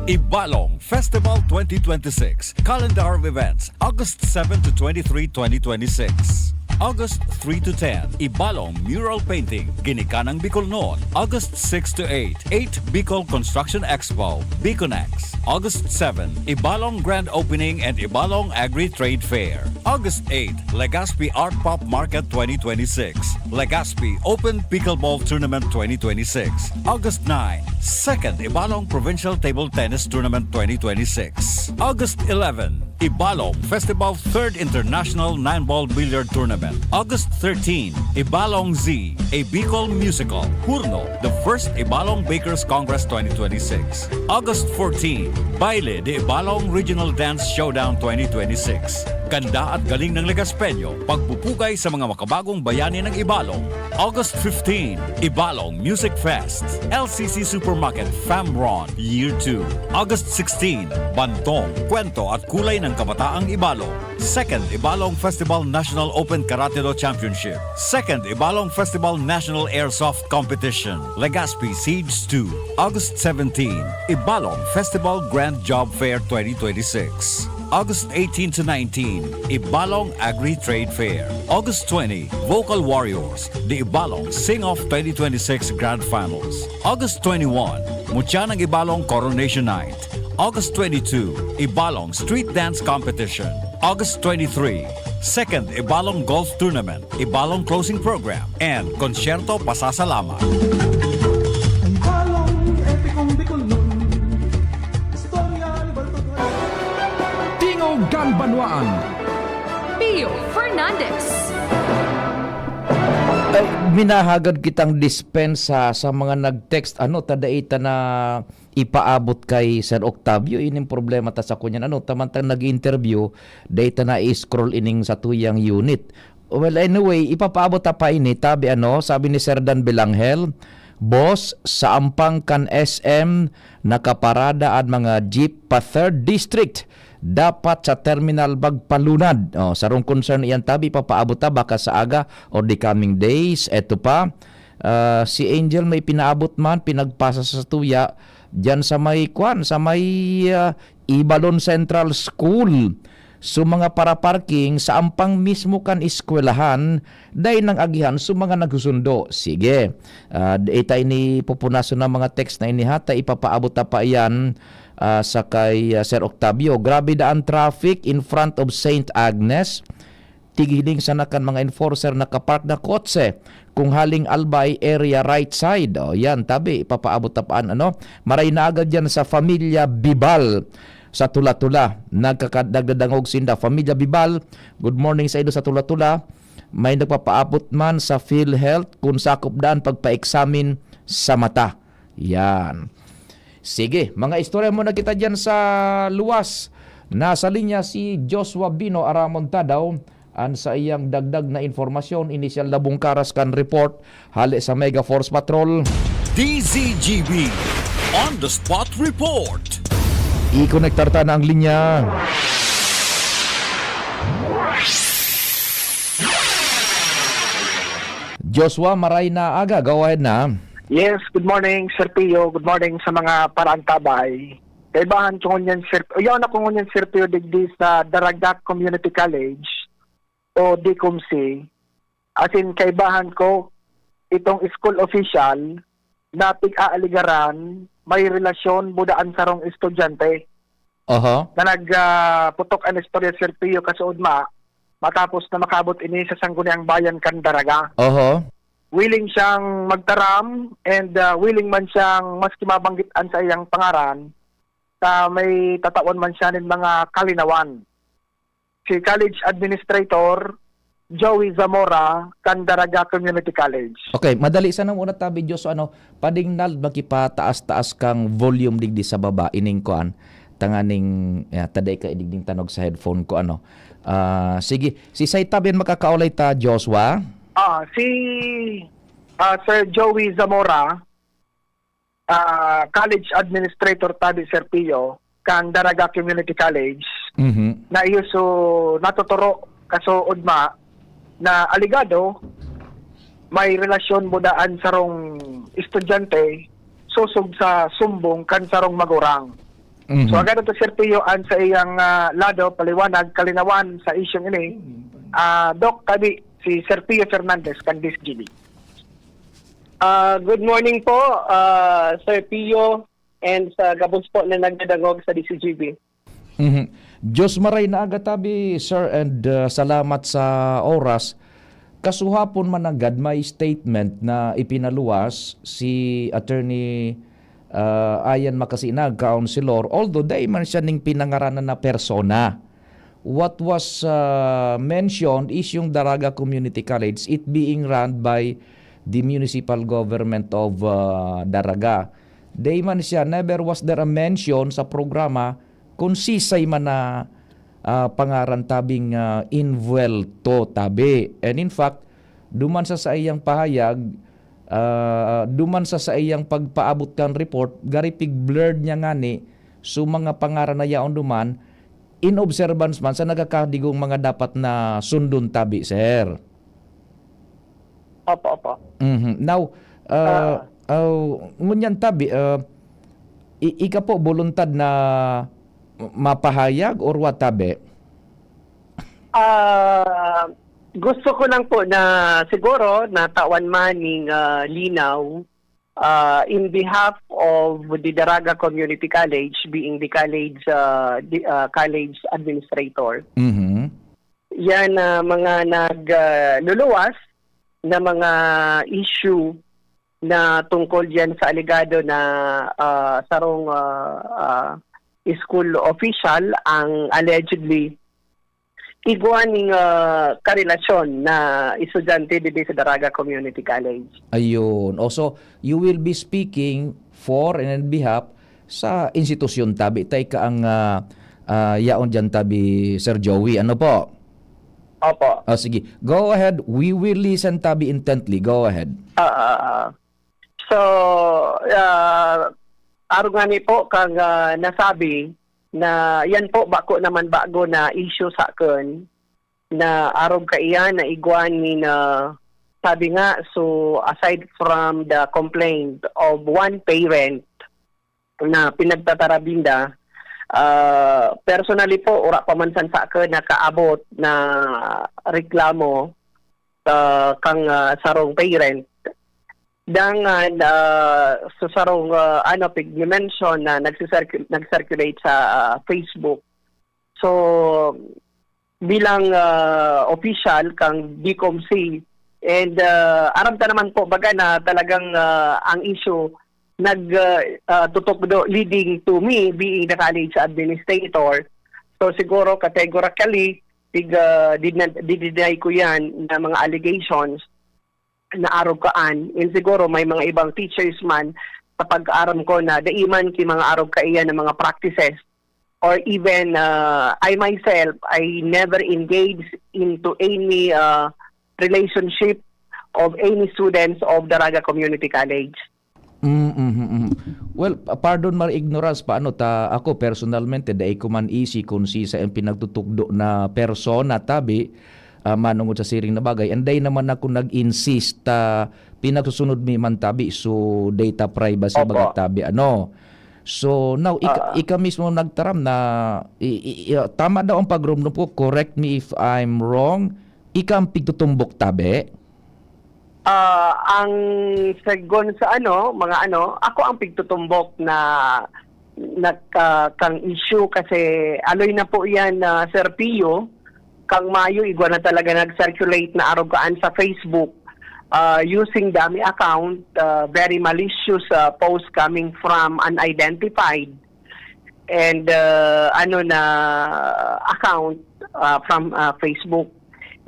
Ibalong Festival twenty twenty-six, Calendar of Events, August seven to twenty-three, twenty twenty-six. August three to ten, Ibalong Mural Painting, Ginikanang Bicol Noon, August six to eight, eight Bicol Construction Expo, Biconex, August seven, Ibalong Grand Opening and Ibalong Agri-Trade Fair, August eight, Legazpi Art Pop Market twenty twenty-six, Legazpi Open Pickleball Tournament twenty twenty-six, August nine, Second Ibalong Provincial Table Tennis Tournament twenty twenty-six, August eleven, Ibalong Festival Third International Nine Ball Billiard Tournament, August thirteen, Ibalong Z, a Bicol Musical, Hurno, the first Ibalong Bakers Congress twenty twenty-six, August fourteen, Baile de Ibalong Regional Dance Showdown twenty twenty-six. Ganda at galing ng Legaspeño, pagpupugay sa mga makabagong bayani ng Ibalong. August fifteen, Ibalong Music Fest, L C C Supermarket Famron Year two. August sixteen, Bantong, Kwento at Kulay ng Kabataang Ibalong. Second Ibalong Festival National Open Karate Do Championship. Second Ibalong Festival National Airsoft Competition. Legazpi Siege two. August seventeen, Ibalong Festival Grand Job Fair twenty twenty-six. August eighteen to nineteen, Ibalong Agri-Trade Fair. August twenty, Vocal Warriors, the Ibalong Sing-Off twenty twenty-six Grand Finals. August twenty-one, Mutya ng Ibalong Coronation Night. August twenty-two, Ibalong Street Dance Competition. August twenty-three, Second Ibalong Golf Tournament, Ibalong Closing Program, and Konsyerto Pasasalamat. Ang balong epikong Bicolnon. Istorya ni Baltog. Tingog kan Banwaan. Pio Fernandez. Ay, minahagad kitang dispensa sa mga nag-text, ano, ta dai ta na ipaabot kay Sir Octavio, ining problema ta sa kunyan, ano, ta man tang nag-interview, dai ta na i-scroll ining sa tuyang unit. Well, anyway, ipapaabot ta pa ini, tabi, ano, sabi ni Sir Dan Belangel, Boss, sa ampang kan S M, nakaparada an mga jeep pa third District. Dapat sa terminal magpalunad. Oh, sarong concern iyan, tabi, ipapaabot ta baka sa aga or the coming days. Eto pa, ah, si Angel may pinaabot man, pinagpasa sa tuya, diyan sa may, kwan, sa may, ah, Ibalon Central School. So, mga para-parking sa ampang mismo kan eskwelahan, dai nang agihan so mga nagsusundo. Sige. Ah, ita ini pupunason na mga text na ini ha, ta ipapaabot ta pa iyan, ah, sa kay, ah, Sir Octavio. Grabe daan traffic in front of Saint Agnes. Tighiling sana kan mga enforcer nakapark na kotse. Kung haling Albay area, right side. O, yan, tabi, ipapaabot ta pa an, ano. Maray na agad yan sa Familia Bibal sa Tula-Tula. Nagkaka-, nagdadangog sinda. Familia Bibal, good morning sa indo sa Tula-Tula. May nagpapaabot man sa PhilHealth kung sakop daan pagpa-examine sa mata. Yan. Sige, mga istorya muna kita diyan sa luwas. Nasa linya si Joshua Bino Aramon Tadaw. An saiyang dagdag na impormasyon, inisyal na bungkaras kan report hale sa Mega Force Patrol. D Z G B On the Spot Report. I-konektar ta na ang linya. Joshua, maray na aga. Go ahead na. Yes, good morning, Sir Pio. Good morning sa mga paraantabay. Kaibahan ko ngunyan, Sir, uyaw na ko ngunyan, Sir Pio, digdi sa Daraga Community College o DCOMC. As in, kaibahan ko itong school official na pig-aaligaran may relasyon buda an sarong estudyante Oho. na nagputok an istorya, Sir Pio, kasuodma matapos na makabot ini sa Sangguniang Bayan kan Daraga. Oho. Willing siyang magtaram and ah, willing man siyang maski mabanggit an saiyang pangaran, ta may tatawan man siya nin mga kalinawan. Si college administrator Joey Zamora kan Daraga Community College. Okay, madali sana muna tabi, Diyos, ano, padingnal makipataas-taas kang volume digdi sa baba, ining kuan, tanganing, ya, taday ka idigding tanog sa headphone ko, ano. Ah, sige, si Saitabi an makakaulay ta, Joshua. Ah, si, ah, Sir Joey Zamora, ah, college administrator tabi, Sir Pio, kan Daraga Community College, Mhm. na iyo so natuturo kaso ugma na alegado may relasyon mo daan sarong estudyante sosog sa sumbong kan sarong magurang. Mhm. So, agad ito, Sir Pio, an sa iyang, ah, lado, paliwanag, kalinawan sa isyong ini. Ah, Doc, tabi, si Sir Pio Fernandez, kan D S G B. Ah, good morning po, ah, Sir Pio, and sa gabos po na nagdadangog sa D C G B. Mhm. Diyos maray na aga tabi, sir, and, ah, salamat sa oras. Kasuhapon mananggad may statement na ipinaluwas si Attorney, ah, Ian Macasinag, Councilor, although dai man siya ning pinangaranan na persona. What was, ah, mentioned is yung Daraga Community College, it being run by the municipal government of, ah, Daraga. Dai man siya, never was there a mention sa programa kung sisay man na, ah, pangaran tabing, ah, invuelto tabi. And in fact, duman sa saiyang pahayag, ah, duman sa saiyang pagpaabot kan report, gari pig-blurred niya ngani, so mga pangaran na yaon duman, in observance man sa nagkakadigong mga dapat na sundon tabi, sir. Opo, opo. Mhm. Now, ah, Ah. ah, ngunyan tabi, ah, i-, ika po boluntad na mapahayag or what tabi? Ah, gusto ko lang po na siguro natawan man ning, ah, linaw, ah, in behalf of the Daraga Community College, being the college, ah, the, ah, college administrator. Mhm. Yan, ah, mga nag, ah, luluwas na mga issue na tungkol diyan sa alegado na, ah, sarong, ah, ah, school official ang allegedly igwa ning, ah, karelasyon na estudyante didi sa Daraga Community College. Ayun. Oh, so, you will be speaking for and in behalf sa institusyon tabi. Tay ka ang, ah, ah, yaon diyan tabi, Sir Joey. Ano po? Opo. Ah, sige. Go ahead. We will listen tabi intently. Go ahead. Ah, ah, ah. So, ah, arog ngani po kang, ah, nasabi na yan po bako naman bago na issue sa akin na arog kaiyan na igwa nin, ah, sabi nga, so aside from the complaint of one parent na pinagtatarabinda, ah, personally po, wala pa man san sa akin nakaabot na reklamo, ah, kang, ah, sarong parent. Dangan, ah, sa sarong, ah, ano, pig-, mention na nagsisircu-, nag-circulate sa, ah, Facebook. So, bilang, ah, official kang D C O M C, and, ah, aram ta naman po, baga na talagang, ah, ang issue nag, ah, ah, tutukdo leading to me being the college administrator. So, siguro categorically, tig-, ah, did-, did-, deny ko yan na mga allegations na arog kaan. And siguro may mga ibang teachers man sa pag-aaram ko na dai man ki mga arog kaiyan na mga practices, or even, ah, I myself, I never engage into any, ah, relationship of any students of Daraga Community College. Mm, mhm, mhm. Well, pa-, pardon my ignorance, paano ta, ako personalmente, dai ko man isi kung sisay ang pinagtutukdo na persona, tabi, ah, manongod sa siring na bagay. And dai naman ako nag-insist, ah, pinagsusunod mi man tabi, so data privacy Opo. baga tabi, ano. So, now, ika, Ah. ika mismo nagtaram na, i, i, i, ah, tama daw ang pagrumdom ko, correct me if I'm wrong, ika ang pigtutumbok tabi? Ah, ang segun sa ano, mga ano, ako ang pigtutumbok na, na, ah, kang issue kasi aloy na po yan, ah, Sir Pio, kang Mayo, igwa na talaga nag-circulate na arugaan sa Facebook, ah, using dummy account, ah, very malicious, ah, post coming from unidentified and, ah, ano na account, ah, from, ah, Facebook.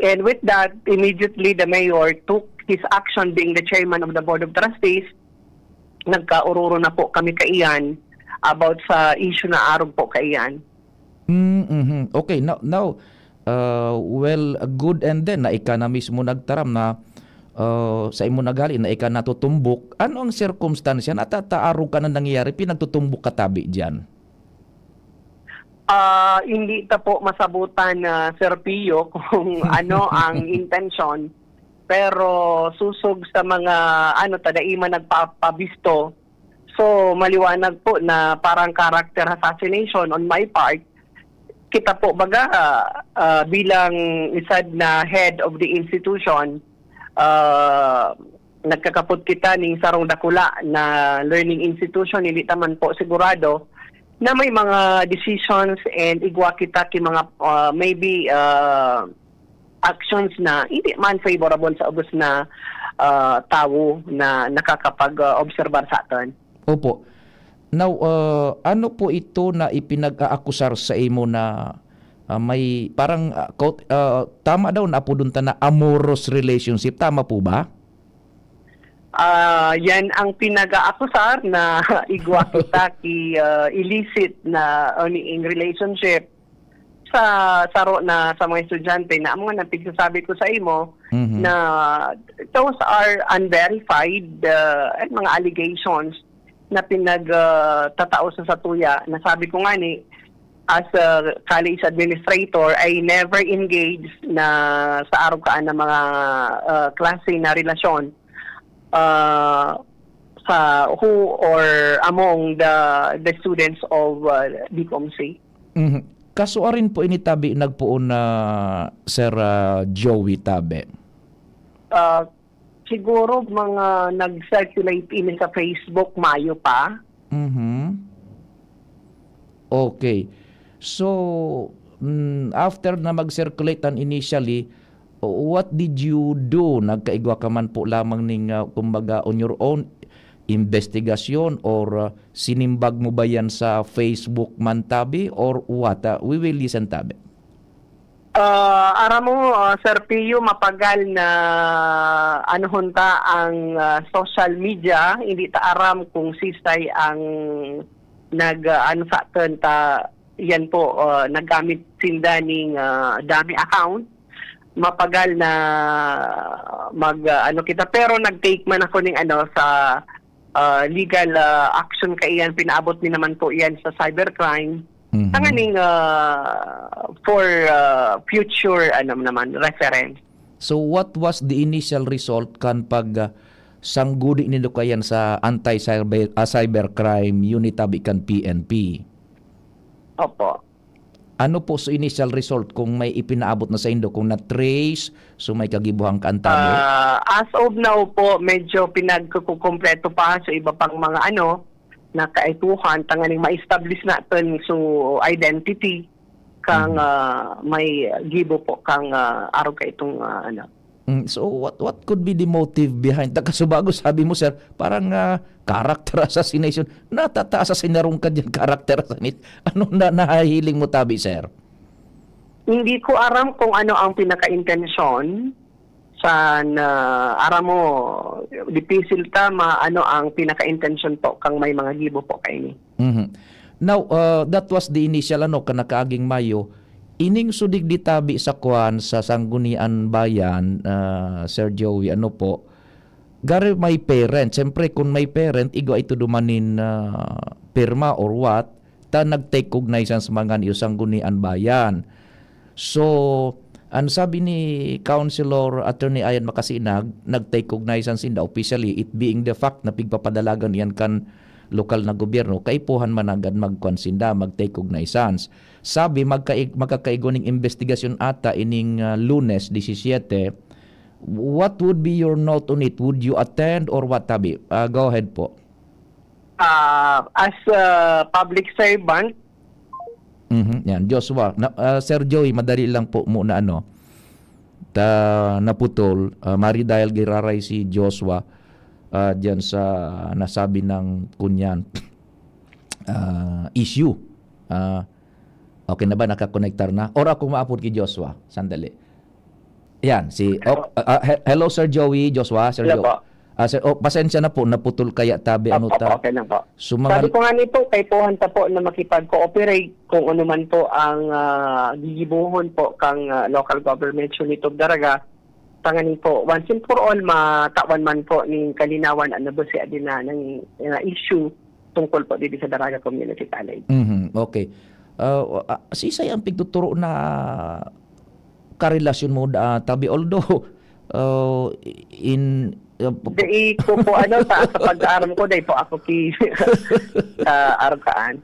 And with that, immediately the mayor took his action, being the chairman of the Board of Trustees. Nagkaororo na po kami kaiyan about sa issue na arog po kaiyan. Mm, mhm. Okay, now, now uh, well, good and then na ika na mismo nagtaram na uh, sa imo nagali na ika natutumbok. Ano ang sirkumstansya na tataarog ka na nangyayari, pinagtutumbok ka tabi diyan? Ah, hindi ta po masabutan na, Sir Pio, kung ano ang intensyon. Pero susog sa mga, ano, tadaima nagpapabisto. So, maliwanag po na parang character assassination on my part. Kita po, baga, ah, bilang isad na head of the institution, ah, nagkakapot kita ning sarong dakula na learning institution, hindi ta man po sigurado na may mga decisions and igwa kita ki mga, ah, maybe, ah, actions na hindi man favorable sa ubos na, ah, tawo na nakakapag-obserbar sa aton. Opo. Now, uh, ano po ito na ipinag-aakusar sa imo na ah, may parang ah, quote, ah, tama daw na apodon ta na amorous relationship, tama po ba? Ah, yan ang pinag-aakusar na igwa kita ki ah, illicit na o niing relationship sa saro na sa mga estudyante na amo nga pigsasabi ko sa imo Mhm. na those are unverified ah, mga allegations na pinag ah, tatao sa satuya. Na sabi ko nga ni, as a college administrator, I never engage na sa arog kaan na mga ah, klase na relasyon ah, sa who or among the the students of ah, D C O M C. Mhm. Kaso arin po ini tabi nagpoon na Sir ah, Joey tabi. Ah, siguro mga nag-circulate ini sa Facebook, mayo pa. Mhm. Okay. So, mm, after na mag-circulate an initially, what did you do? Nagkaigwa ka man po lamang ning, ah, kumbaga, on your own investigasyon or ah, sinimbag mo ba yan sa Facebook man tabi or what? Ah, we will listen tabi. Ah, aram mo, ah, Sir Pio, mapagal na ano hunta ang ah, social media, hindi ta aram kung sisay ang nag ah, ano sa aton ta yan po ah, naggamit sinda ning ah, dummy account. Mapagal na mag ah, ano kita, pero nag-take man ako ning ano sa ah, legal ah, action kaiyan, pinaabot mi naman po iyan sa cybercrime. Mhm. Tanganing ah, for ah, future ano naman, reference. So what was the initial result kan pag ah, sangguni nindo kayan sa anti-cyber ah, cybercrime unit tabi kan P N P? Opo. Ano po sa initial result kung may ipinaabot na sa indo, kung na-trace, so may kagibuhan ka ang tabi? Ah, as of now po, medyo pinagkukumpleto pa sa iba pang mga ano, na kaituhan, tanganing ma-establish natin so identity kang ah, may gibo po kang ah, arog kaitong ah, ano. Mm, so what what could be the motive behind? Takasubago sabi mo, sir, parang ah, character assassination. Natataas sa sinarong ka dyan, character assassination. Ano na nahahiling mo tabi, sir? Hindi ko aram kung ano ang pinaka-intensyon sa na aram mo, dipisil ta ma ano ang pinaka-intensyon po kang may mga gibo po kaini. Mhm. Now, uh, that was the initial ano, kan nakaaging Mayo. Ining sudig di tabi sa kwan sa Sanggunian Bayan, uh, Sir Joey, ano po, gari may parent. Siyempre, kung may parent, igwa ito duman nin uh, pirma or what, ta nag-take cognizance mga niyo Sanggunian Bayan. So, ang sabi ni Councilor Attorney Ayan Makasinag, nag-take cognizance in the officially, it being the fact na pigpapadalagan iyan kan lokal na gobyerno, kaipuhan managad magkwan sinda, mag-take cognizance. Sabi, magkaig- magkakaigo ning investigasyon ata ining ah, Lunes disisiyete. What would be your note on it? Would you attend or what, Tabi? Ah, go ahead po. Ah, as a public servant, Mhm, yan, Joshua. Na, ah, Sir Joey, madali lang po muna ano. Ta naputol, ah, mari dahil giraray si Joshua ah, diyan sa nasabi ng kunyan ah, issue. Ah, okay na ba? Nakakonektar na? Or ako maapod kay Joshua? Sandali. Yan, si, oh, ah, ah, he-, hello, Sir Joey, Joshua, Sir Hello Jo-, po. ah, sir, oh, pasensya na po, naputol kaya tabi, ano Opo, ta? okay lang po. So, mga Sabi ko nga ni po, kaipuhan ta po na makipag-cooperate kung ano man po ang, ah, gigibohon po kang, ah, local government unit of Daraga. Tanganing po, once and for all, matawan man po ning kalinawan ang nabasi din na, ng, na issue tungkol po dito sa Daraga Community College. Mhm, okay. Ah, ah, sisay ang pigtuturo na karelasyon mo, ah, tabi? Although, ah, in, ah, p- Dai ko po, ano, sa, sa pag-aaram ko, dai po ako ki-, sa Arukaan.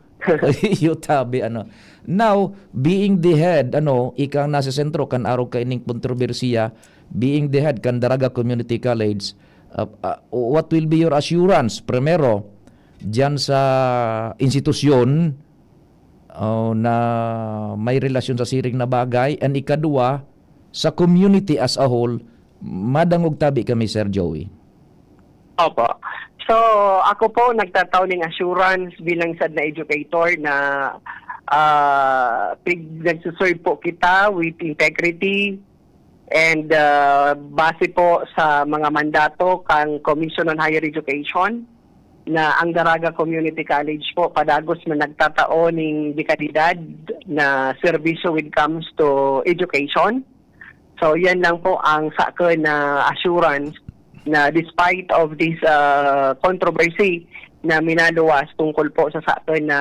Iyo tabi, ano. Now, being the head, ano, ika ang nasa sentro kan arog kaining kontrobersiya, being the head kan Daraga Community College, ah, ah, what will be your assurance, primero, diyan sa institusyon, oh, na may relasyon sa siring na bagay, and ikadwa, sa community as a whole, madangog tabi kami, Sir Joey. Opo. So, ako po nagtatao ning assurance bilang sad na educator na, ah, pig-, nagsuserve po kita with integrity and, ah, base po sa mga mandato kang Commission on Higher Education na ang Daraga Community College po padagos na nagtatao ning dekalidad na serbisyo when it comes to education. So, yan lang po ang sakon na assurance na despite of this, ah, controversy na minaluwas tungkol po sa sakon na,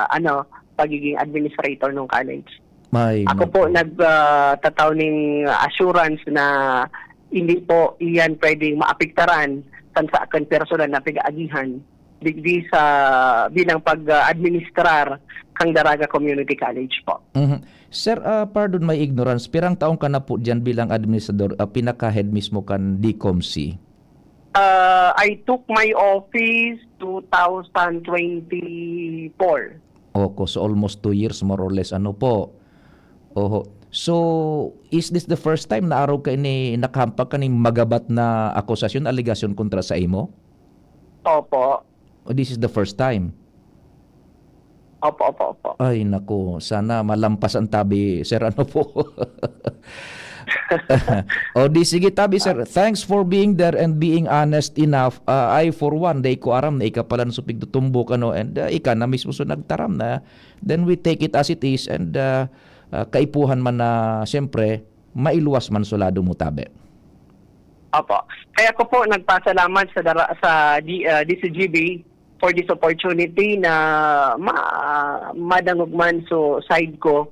ano, pagiging administrator ng college. Ay, Ako po naku. nag, ah, tataw ning assurance na hindi po iyan pwedeng maapektaran kan sakon personal na pig-aagihan digdi sa bilang pag, ah, administrar kang Daraga Community College po. Mhm. Sir, ah, pardon my ignorance, pirang taon ka na po diyan bilang administrador, ah, pinaka-head mismo kan D comC? Ah, I took my office two thousand twenty-four. Oko, so almost two years more or less, ano po? Oho. So, is this the first time na arog ka ini nakahampak kaning magabat na akusasyon, alegasyon kontra sa imo? Opo. Oh, this is the first time? Opo, opo, opo. Ay, naku, sana malampas ang tabi, sir, ano po? O di sige, tabi, sir, thanks for being there and being honest enough. Ah, I, for one, dai ko aram na ika pala an supig tutumbok, ano, and, ah, ika na mismo so nagtaram na. Then we take it as it is and, ah, ah, kaipuhan man na, siyempre, mailuwas man so lado mo, tabi. Opo. Kaya ako po nagpasalamat sa dara-, sa D-, ah, D C G B for this opportunity na ma-, madangog man so side ko,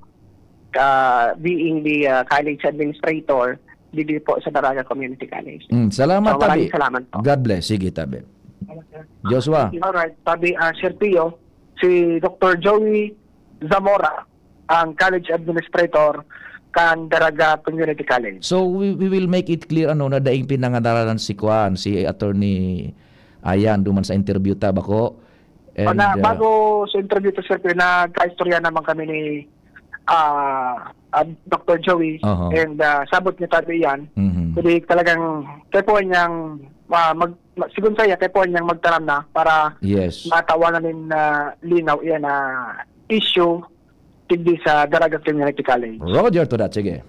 ah, being the, ah, college administrator dito po sa Daraga Community College. Mm, salamat, So, maraming tabi. salamat po. God bless. Sige, tabi. Joshua. Alright, tabi, ah, Sir Pio, si Doctor Joey Zamora, ang college administrator kan Daraga Community College. So, we, we will make it clear, ano, na daing pinangaralan si kuan, si Attorney Ayan, duman sa interview ta, bako. And, Wala, uh, bago sa interview to, Sir Pio, nagkaistorya naman kami ni, ah, ah, Doctor Joey. Oho. And, ah, sabot niya tabi iyan. Mhm. Kundi talagang kaya po niyang, ah, mag-, ma-, sigun saya, kaya po niyang magtaram na para Yes. matawan na nin, ah, linaw iyan na issue digdi sa Daraga Community College. Roger to that, sige.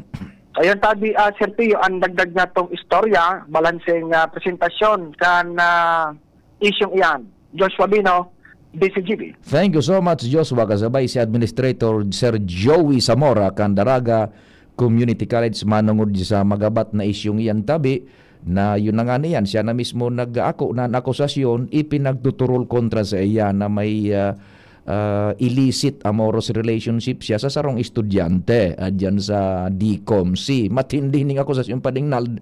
Ayun, tabi, ah, Sir Pio, ang dagdag na tong istorya, balanseng, ah, presentasyon kan, ah, isyung iyan. Joshua Bino, D C G B. Thank you so much, Joshua. Kasabay si Administrator Sir Joey Zamora kan Daraga Community College, manongod sa magabat na isyung iyan, tabi, na yun na nga niyan, siya na mismo nag-aako na an akusasyon, ipinagtuturol kontra sa iya na may, ah, ah, illicit amorous relationship siya sa sarong estudyante, ah, dyan sa D comC. Matindi ning akusasyon, Pading Nald.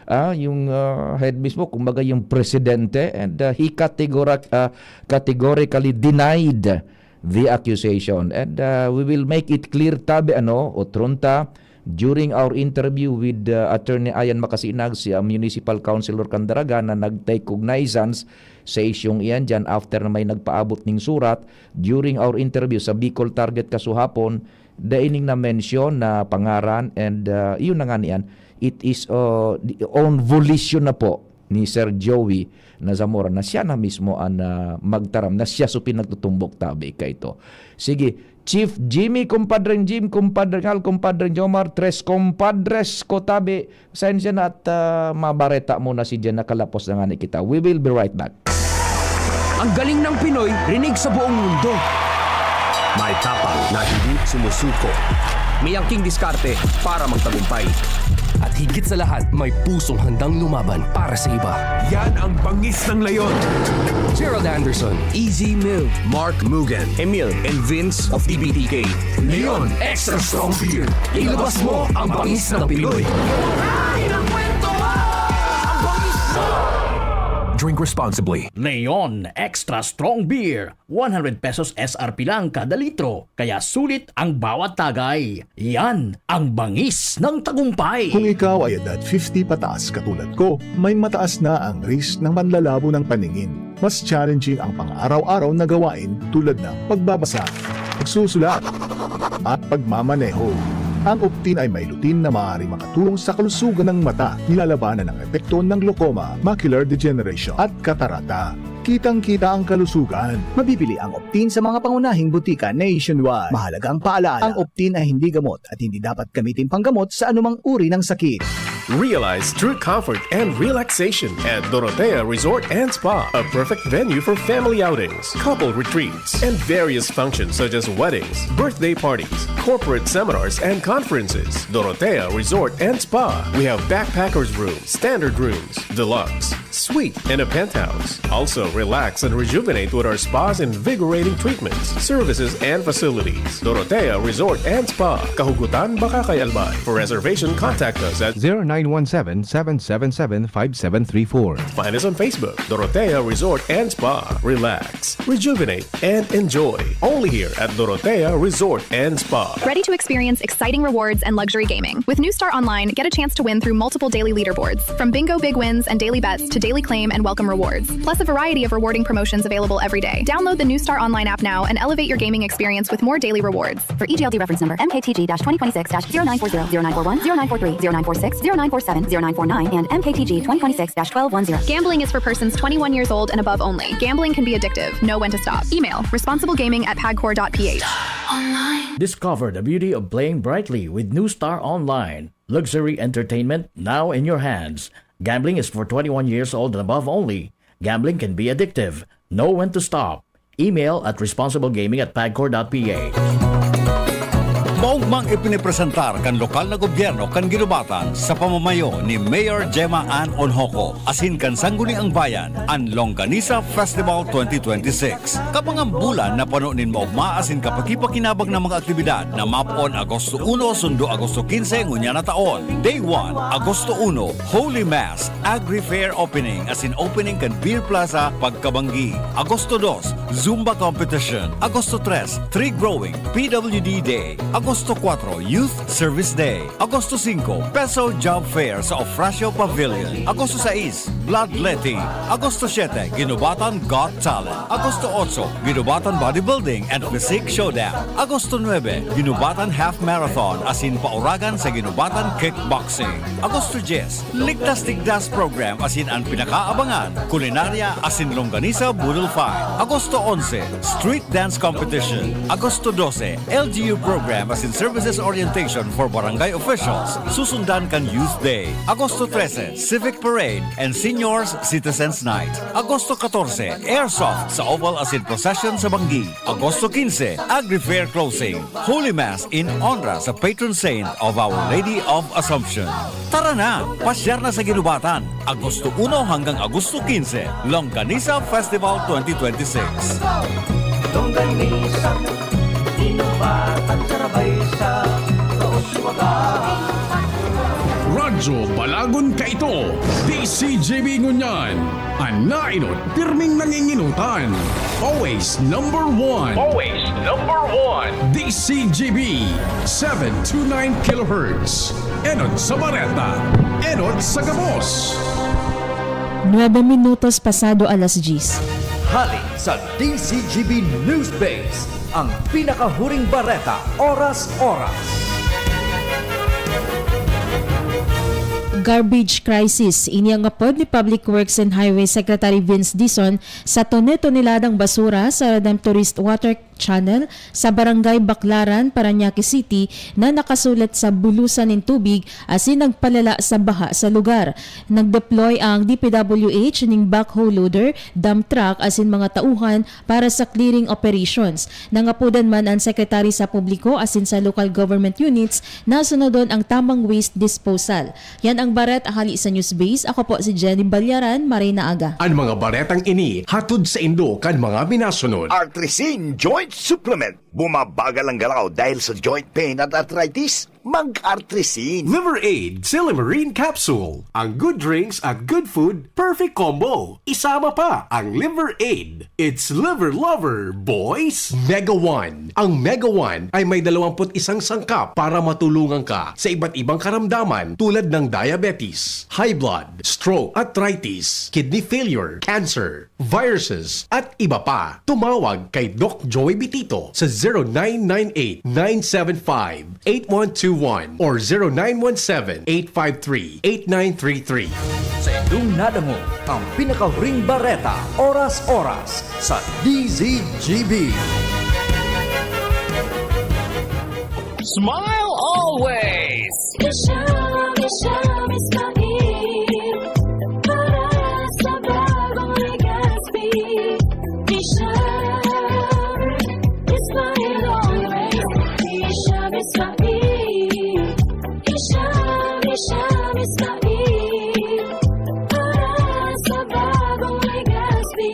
Ah, yung, ah, head mismo, kumbaga yung presidente, and, ah, he categora-, ah, categorically denied the accusation. And, ah, we will make it clear, tabi, ano, otron ta, during our interview with, ah, Attorney Ayan Makasinag, si, ah, Municipal Councilor kan Daraga na nag-take cognizance sa isyung iyan dyan after na may nagpaabot ning surat, during our interview sa Bicol Target kasuhapon, dai ning na-mention na pangaran and, ah, iyon na nga niyan, it is, ah, the own volition na po ni Sir Joey na Zamora na siya na mismo ang, ah, magtaram, na siya so pinagtutumbok tabi kaito. Sige, Chief Jimmy, Kumpadreng Jim, Kumpadreng Al, Kumpadreng Jomar, Tres Compadres ko tabi. Pasensya na at, ah, mabareta muna si Jen, nakalapos na nga ni kita. We will be right back. Ang galing ng Pinoy, rinig sa buong mundo. May tapang na hindi sumusuko. May angking diskarte para magtagumpay. At higit sa lahat, may pusong handang lumaban para sa iba. Yan ang bangis ng leon. Gerald Anderson, Easy Mill, Mark Mugen, Emil, and Vince of T B T K. Leon Extra Strong Beer. Ilabas mo ang bangis ng Pinoy. Drink responsibly. Leon Extra Strong Beer. One hundred pesos S R P lang kada litro, kaya sulit ang bawat tagay. Yan ang bangis ng tagumpay. Kung ikaw ay edad fifty pataas katulad ko, may mataas na ang risk ng panlalabo ng paningin. Mas challenging ang pang-araw-araw na gawain tulad ng pagbabasa, pagsusulat, at pagmamaneho. Ang Optin ay may lutein na maaaring makatulong sa kalusugan ng mata, nilalabanan ang epekto ng glaucoma, macular degeneration, at katarata. Kitang-kita ang kalusugan. Mabibili ang Optin sa mga pangunahing butika nationwide. Mahalagang paalala, ang Optin ay hindi gamot at hindi dapat gamitin panggamot sa anumang uri ng sakit. Realize true comfort and relaxation at Dorotea Resort and Spa, a perfect venue for family outings, couple retreats, and various functions such as weddings, birthday parties, corporate seminars, and conferences. Dorotea Resort and Spa. We have backpackers room, standard rooms, deluxe, suite, and a penthouse. Also, relax and rejuvenate with our spa's invigorating treatments, services, and facilities. Dorotea Resort and Spa, Kahugutan, Bacacay, Albay. For reservation, contact us at zero nine one seven, seven seven seven, five seven three four. Find us on Facebook, Dorotea Resort and Spa. Relax, rejuvenate, and enjoy. Only here at Dorotea Resort and Spa. Ready to experience exciting rewards and luxury gaming? With New Star Online, get a chance to win through multiple daily leaderboards, from bingo big wins and daily bets to daily claim and welcome rewards, plus a variety of rewarding promotions available every day. Download the New Star Online app now and elevate your gaming experience with more daily rewards. For E G L D reference number M K T G dash twenty twenty-six dash zero nine four zero, zero nine four one, zero nine four three, zero nine four six, zero nine four seven, zero nine four nine, and M K T G twenty twenty-six dash twelve one zero. Gambling is for persons twenty-one years old and above only. Gambling can be addictive. Know when to stop. Email responsiblegaming at pagcor dot p h. Discover the beauty of playing brightly with New Star Online. Luxury entertainment now in your hands. Gambling is for twenty-one years old and above only. Gambling can be addictive. Know when to stop. Email at responsiblegaming at pagcor dot p h. Maugmang ipinipresentar kan lokal na gobyerno kan Guinobatan sa pamamayo ni Mayor Gemma Ann Onhoco asin kan Sangguniang Bayan an Longganisa Festival twenty twenty-six. Kabangang bulan na pano nin maogma asin kapakipakinabang na mga aktibidad na mapoon Agosto uno sundo Agosto quince ngunyan na taon. Day one, Agosto uno, Holy Mass, Agri Fair Opening asin opening kan Beer Plaza pagkabanggi. Agosto dos, Zumba Competition. Agosto tres, Tree Growing, P W D Day. Agosto kuwatro, Youth Service Day. Agosto singko, Peso Job Fair sa Ofracio Pavilion. Agosto sais, Bloodletting. Agosto siete, Guinobatan Got Talent. Agosto otso, Guinobatan Bodybuilding and Physique Showdown. Agosto nuebe, Guinobatan Half Marathon asin pauragan sa Guinobatan Kickboxing. Agosto dyes, Ligtas Tigdas Program asin an pinakaabangan, kulinarya asin longganisa boodle fight. Agosto onse, Street Dance Competition. Agosto dose, L G U Program asin Services Orientation for Barangay Officials. Susundan kan Youth Day. Agosto trese, Civic Parade and Seniors Citizens Night. Agosto katorse, Airsoft sa Oval asin Procession sa Banggi. Agosto quince, Agri Fair Closing. Holy Mass in honra sa patron saint of Our Lady of Assumption. Tara na! Pasyar na sa Guinobatan! Agosto uno hanggang Agosto quince, Longganisa Festival twenty twenty-six. Longganisa, Guinobatan, karabay sa Kauswagan. Radyo Balagon Kaito, D C G B ngunyan. An nainot, pirming nanginginutan. Always number one. Always number one. D C G B, seven two nine kilohertz. Enot sa bareta, enot sa gabos. Nuebe minutos pasado alas diyes. Hali sa D C G B News Base, ang pinakahuring bareta, oras-oras. Garbage crisis, ini ang apod ni Public Works and Highway Secretary Vince Dizon sa tone-toneladang basura sa Redemptorist Water Channel sa Barangay Baclaran, Parañaque City, na nakasulat sa bulusan nin tubig asin nagpalala sa baha sa lugar. Nag-deploy ang D P W H ning backhoe loader, dump truck asin mga tauhan para sa clearing operations. Nangapodan man an sekretary sa publiko asin sa local government units na sunodon ang tamang waste disposal. Yan ang Bareta hali sa Newsbase. Ako po si Jenny Balyaran. Maray na aga. An mga baretang ini hatod saindo kan mga minasunod. Artrisin Joint Supplement. Bumabagal ang galaw dahil sa joint pain at arthritis? Mag-Artrisin. Liver Aid Silymarin Capsule. Ang good drinks at good food, perfect combo. Isama pa ang Liver Aid. It's Liver Lover, boys! Mega One. Ang Mega One ay may dalawampu't isang sangkap para matulungan ka sa iba't ibang karamdaman tulad ng diabetes, high blood, stroke, arthritis, kidney failure, cancer, viruses, at iba pa. Tumawag kay Doc Joey Bitito sa zero nine nine eight, nine seven five, eight one two one or zero nine one seven, eight five three, eight nine three three. Sa indong nadangog ang pinakahuring bareta, oras-oras sa D Z G B. Smile always! Isha, Isha, Ismail. Para sa bagong Legazpi, Isha, Ismail always. Isha, Ismail. Isha, Isha, Ismail. Para sa bagong Legazpi,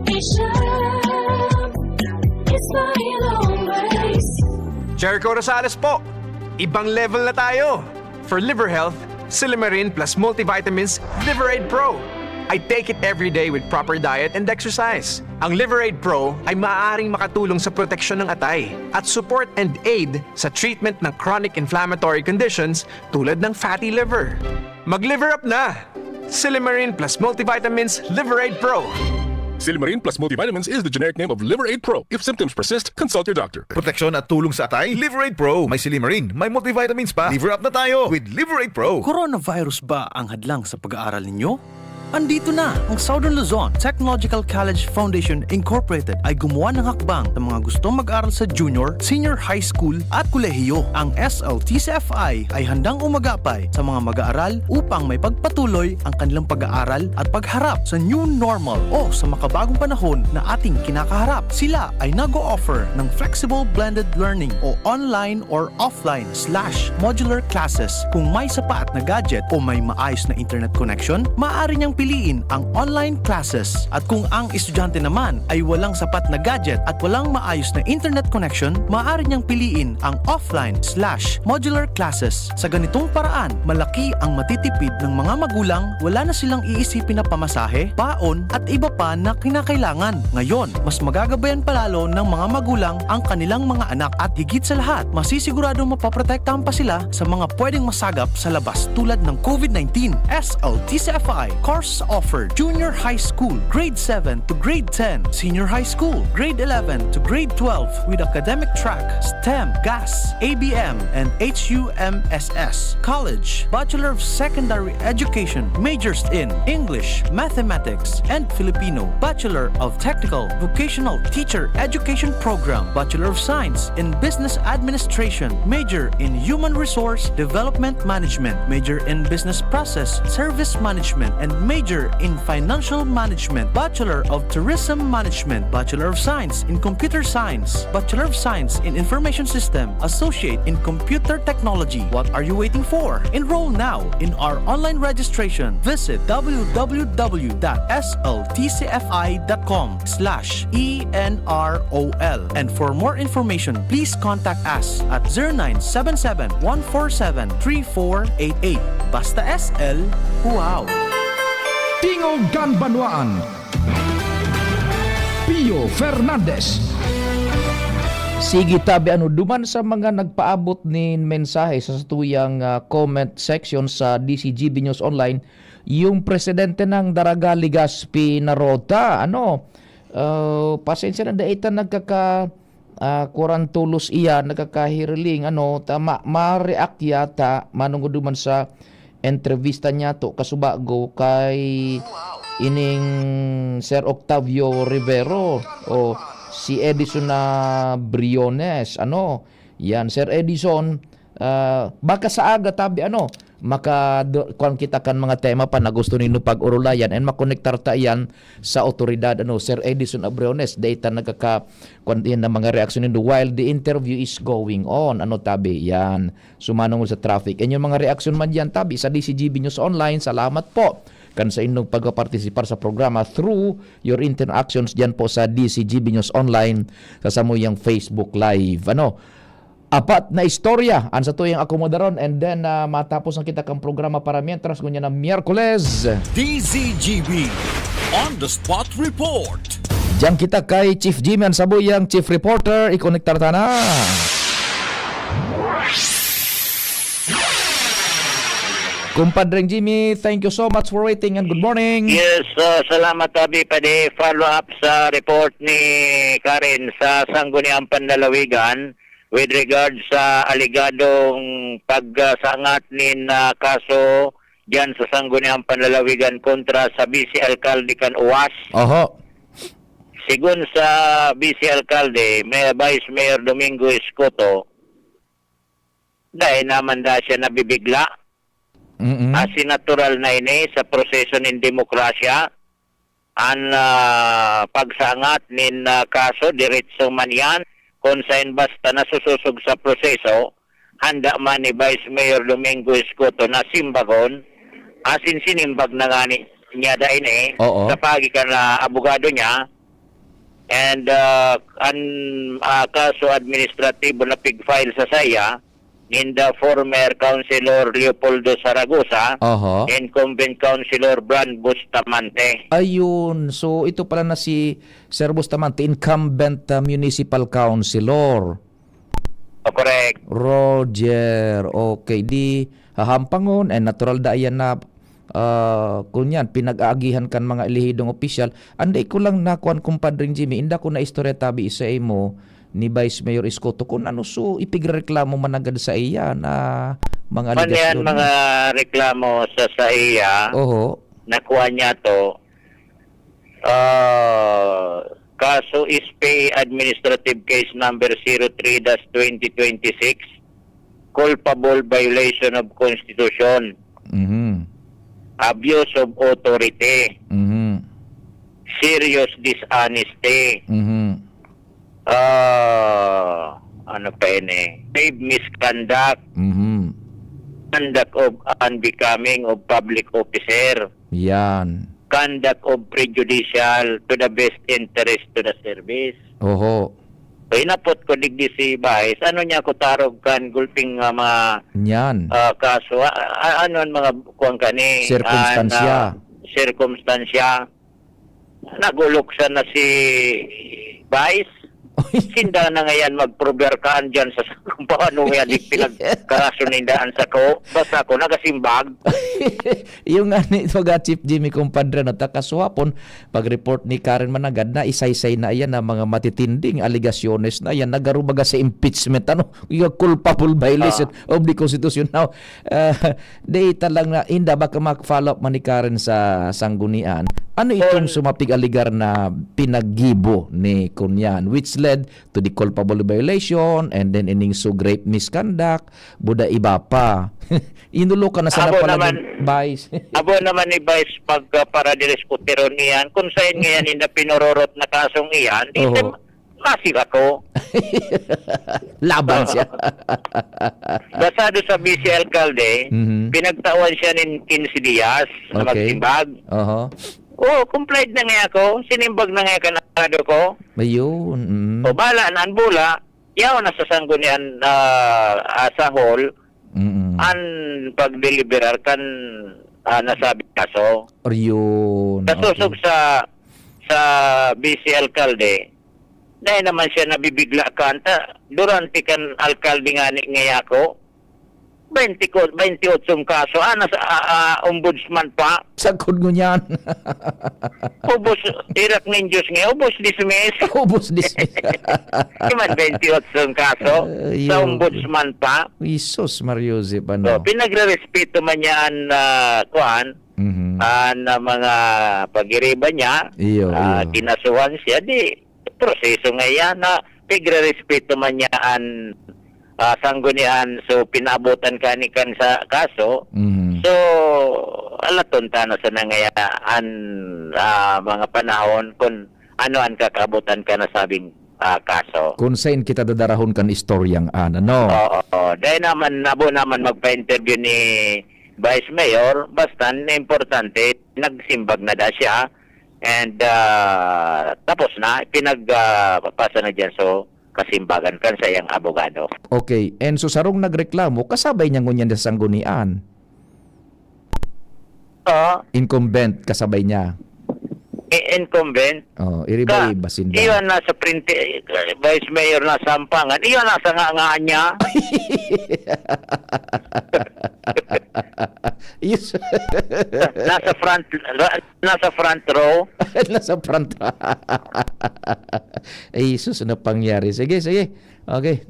Isha, Ismail always. Jericho Rosales po. Ibang level na tayo! For liver health, Silymarin plus multivitamins Liver Aid Pro. I take it every day with proper diet and exercise. Ang Liver Aid Pro ay maaaring makatulong sa proteksyon ng atay at support and aid sa treatment ng chronic inflammatory conditions tulad ng fatty liver. Mag-liver up na! Silymarin plus multivitamins Liver Aid Pro. Silymarin plus multivitamins is the generic name of Liver Aid Pro. If symptoms persist, consult your doctor. Proteksyon at tulong sa atay, Liver Aid Pro. May silymarin, may multivitamins pa. Liver up na tayo with Liver Aid Pro. Coronavirus ba ang hadlang sa pag-aaral ninyo? Andito na! Ang Southern Luzon Technological College Foundation Incorporated ay gumawa ng hakbang sa mga gustong mag-aral sa junior, senior high school at kolehiyo. Ang S L T C F I ay handang umagapay sa mga mag-aaral upang may pagpatuloy ang kanilang pag-aaral at pagharap sa new normal o sa makabagong panahon na ating kinakaharap. Sila ay nag-o-offer ng flexible blended learning o online or offline slash modular classes. Kung may sapat na gadget o may maayos na internet connection, maaari niyang piliin ang online classes. At kung ang estudyante naman ay walang sapat na gadget at walang maayos na internet connection, maaari niyang piliin ang offline slash modular classes. Sa ganitong paraan, malaki ang matitipid ng mga magulang, wala na silang iisipin na pamasahe, baon, at iba pa na kinakailangan. Ngayon, mas magagabayan palalo ng mga magulang ang kanilang mga anak at higit sa lahat, masisiguradong mapoprotektahan pa sila sa mga pwedeng masagap sa labas tulad ng COVID nineteen. S L T C F I course offered: Junior High School, Grade seven to Grade ten, Senior High School, Grade eleven to Grade twelve, with academic track STEM, GAS, A B M, and H U M S S. College, Bachelor of Secondary Education, majors in English, Mathematics, and Filipino, Bachelor of Technical Vocational Teacher Education Program, Bachelor of Science in Business Administration, major in Human Resource Development Management, major in Business Process Service Management, and major in Financial Management, Bachelor of Tourism Management, Bachelor of Science in Computer Science, Bachelor of Science in Information System, Associate in Computer Technology. What are you waiting for? Enroll now in our online registration. Visit W W W dot S L T C F I dot com slash E N R O L. And for more information, please contact us at zero nine seven seven, one four seven, three four eight eight. Basta S L, wow! Tingog kan Banwaan, Pio Fernandez. Sige, tabi, ano, duman sa mga nagpaabot nin mensahe sa satuyang, ah, comment section sa D C G B News Online, yung presidente ng Daraga, Legazpi Naroda, ano, ah, pasensya na, dai ta nagkaka-, ah, kurantulos iya, nagkakahiriling, ano, tama, ma-react yata, manungod duman sa entrevista niya to kasubago kay ining Sir Octavio Rivero. O, Si Edison na Briones, ano? Yan, Sir Edison, ah, baka sa aga tabi, ano, maka do- kuwan kita kan mga tema pa na gusto nindo pag-urulayan and makonektar ta yan sa otoridad, ano, Sir Edison Abriones, data nagkaka kuwan yan ang mga reaksyon nindo while the interview is going on, ano, tabi yan. Sumanong sa traffic. And yung mga reaksyon man yan, tabi sa D C G B News Online, salamat po kan sa inyong pagpartisipar sa programa through your interactions dyan po sa D C G B News Online sa samuyang Facebook Live. Ano? Apat na istorya ang sa tuyang akomodaron, and then ah, matapos na kita kang programa para mientras, ngunyan na Miyerkules. D Z G B on the spot report. Diyan kita kay Chief Jimmy, ang sabuyang Chief Reporter. Ikonektar ta na. Kumpadreng Jimmy, thank you so much for waiting and good morning. Yes, uh, salamat, Abi, padi follow up sa report ni Karen sa Sangguniang Panlalawigan with regard sa aligadong pagsangat nin uh, kaso diyan sa Sangguniang Panlalawigan kontra sa vice alkalde kan Uwas. Oho. Sigon sa vice alkalde, May Vice Mayor Domingo Escoto, dai naman da siya nabibigla. Mm-mm. Asin natural na ini sa proseso nin demokrasya. An ah, pagsangat nin ah, kaso, diretso man yan. Kung sain basta nasusosog sa proseso, handa man ni Vice Mayor Domingo Escoto na simbagon. Asin sinimbag na nga ni, niya da ini Oo. sa pagi kan ah, abogado niya. And ah, an ah, kaso administratibo na pig-file sa saya ninda former Councilor Leopoldo Saragosa, Oho. incumbent Councilor Brand Bustamante. Ayun. So, ito pala na si Sir Bustamante, incumbent ah, municipal councilor. O, correct. Roger, okay. Di hahampangon, and natural da yan na ah, kunyan, pinag-aagihan kan mga elehidong opisyal. Anday ko lang nakuan, Kumpadring Jimmy, inda ko na istorya tabi sa imo ni Vice Mayor Escoto kung ano so ipigreklamo managad sa iya na mga Ano yan, aligasyon. Mga reklamo sa sa iya, Oho. nakuha niya to, ah, kaso S P A Administrative Case Number zero three dash twenty twenty-six, culpable violation of Constitution, Mhm. abuse of authority, Mhm. serious dishonesty, Mhm. ah, ano pa ini? Grave misconduct, Mhm. conduct of unbecoming of public officer, Yan. conduct of prejudicial to the best interest to the service. Oho. So, inapot ko digdi si Vice, ano niya ko tarog kan gulping nga mga Yan. ah, kaso, ah, ah, ano ang mga kuwan kani? Circumstansya. Ah, na, circumstansya. Naguluksan na si Vice. Sinda na ngayon magproberkaan dyan sa kung paano nga di pinagkaraso ninda ang sako. Basta ako, nagasimbag. Yung nga ni ito ga Chief Jimmy, kumpadre, no, takaswapon, pag-report ni Karen Managad na isaysay na iyan na mga matitinding aligasyones na iyan, nagarubaga sa impeachment, ano, yung culpable violation of the Constitution. Now, ah, data lang na, inda, baka mag-follow up man ni Karen sa sanggunian. Ano itong Kung- sumapig aligar na pinaggibo ni Kunyan, which led to the culpable violation and then ining so grave misconduct, buda iba pa. Inulokan na sana Abo pala naman. Ni Vice. Abo naman ni Vice pag uh, para diri sa Putero niyan, kung saan ngayon inda pinururot na kasong iyan, di Oho. siya masig ako. Laban siya. Basado sa vice alkalde, Mhm. pinagtawan siya nin quince dias na Okay. magsimbag. Oho. Oo, complied na nga ako. Sinimbag na nga kan abogado ko. Ayun. Mm. O bala na ang bula, yaw na sa sanggunian ah, ah, sa hall, Mm-mm. ang pagdeliberar kan ah, nasabi kaso. Ayun. Kasusog Okay. sa sa vice alkalde, dahil naman siya nabibigla kanta, durante kan alkalde nga ni ngayon ako, twenty ko, twenty-eight kaso, ah, nasa ah, ah, ombudsman pa. Sagkod ngunyan. Ubos, irak nin Diyos nga, ubos dismiss. Ubos dismiss. Di man twenty-eight kaso, Ay, sa yun. Ombudsman pa. Jesus, Mario Joseph, So, ano? pinagre-respeto man niya an ah, kuan, Mhm. an ah, mga pag-iriba niya, Iyo, ah, iyo. kinasuhan siya, di, proseso nga iyan na pigrerespeto man niya an, ah, sanggunian. So, pinabutan ka ni kan sa kaso. Mhm. So, alaton ta na sa nangayaan, ah, mga panahon kun ano an kakaabotan ka na sabing, ah, kaso. Kun sain kita dadarahon kan istoryang an, ano? Oo, oo. Dahil naman, nabo naman magpa-interview ni Vice Mayor, basta na importante, nagsimbag na da siya. And, ah, tapos na, pinag, ah, pasa na dyan. So, kasimbagan kan sa iyang abogado. Okay. And so, sarong nagreklamo, kasabay niya ngunyan sa sanggunian? Oo. Incumbent, kasabay niya? I-, incumbent? Oh, iriba-iba sinda. Iyon nasa printe-, Vice Mayor na Sampangan. Iyon nasa nga, nga niya. Yes. Nasa front, nasa front row. Nasa front. Ay, sus, ano pangyari? Sige, sige. Okay.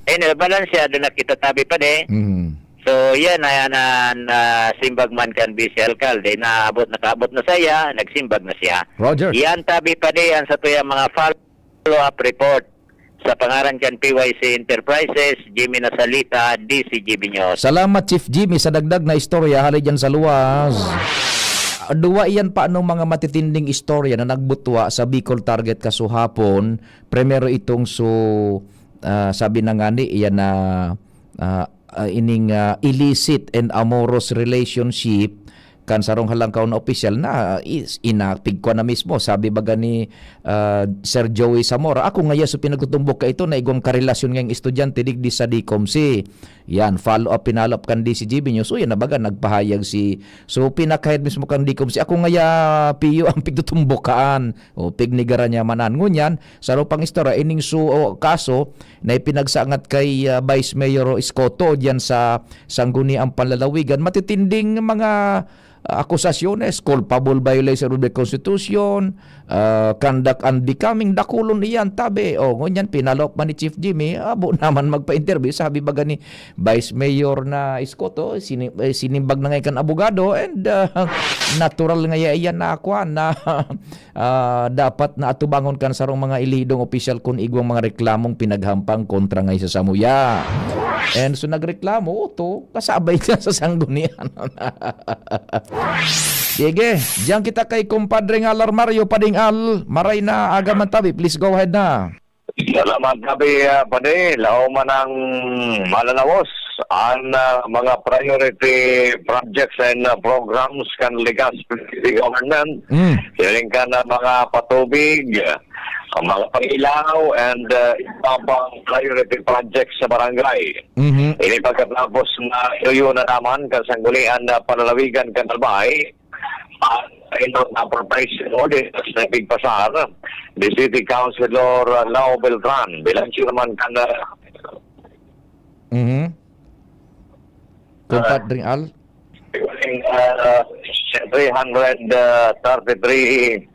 Anyway, balansyado na kita tabi pa di. Mhm. So, yan, ayan, na, na simbag man kan Vice Alcalde, naabot, nakaabot na saya, nagsimbag na siya. Roger. Yan, tabi pa di, yan sa tuyang mga follow-up report. Sa pangaran kan P Y C Enterprises, Jimmy Nasalita, D C G B News. Salamat, Chief Jimmy, sa dagdag na istorya hali dyan sa luwas. Duwa iyan pa anong mga matitinding istorya na nagbutwa sa Bicol Target kasuhapon. Primero itong so, ah, sabi na nga ni, iyan na, ah, ah, ining, ah, illicit and amorous relationship kan sarong halangkaw na opisyal na, ah, is, inapig ko na mismo. Sabi baga ni, ah, Sir Joey Zamora, "Ako ngaya so pinagtutumbok ka ito na igwang karelasyon ngayong estudyante digdi sa DCOMC." Yan, follow up, pinalop kan D C G B News. So, yan na baga, nagpahayag si, so, pinakahid mismo kan DCOMC. "Ako ngaya, Pio, ang pigtutumbok kaan." O, pignigaran niya manan. Ngunyan, sa rupang istorya, ining su-, o, kaso na ipinagsangat kay, ah, Vice Mayor Escoto diyan sa Sangguniang Panlalawigan, matitinding mga, ah, akusasyones, culpable violation of the Constitution, ah, conduct unbecoming, dakulon iyan, tabi. O, ngunyan, pinalop man ni Chief Jimmy, abo naman magpa-interview, sabi baga ni Vice Mayor na Escoto, sini-, eh, sinimbag na ngay kan abogado, and, ah, natural nga iyan na, kwan, na ah, dapat na atubangon kan sarong mga elidong opisyal kun igwang mga reklamong pinaghampang kontra ngani sa samuya. And so nagreklamo, oto, kasabay niya sa sanggunian. Sige, diyan kita kay Kumpadre nga Alarmario, Pading Al, maray na aga man tabi. Please go ahead na. Salamat, Gabi, ah, Padi. Laom man ang malalawos an, ah, mga priority projects and, ah, programs kan Legazpi City Government. Mm. Siring kan, ah, mga patubig, ang mga pailaw, and, ah, iba pang priority projects sa barangay. Mhm. Ini pagkatapos na inuyo na naman kan Sanggunian na Panlalawigan kan Albay, ah, inot na appropriation ordinance na ipigpasar ni City Councilor, ah, Lau Beltran bilang chairman kan, ah, Mhm. Kumpadre Al? Ah, three hundred thirty-three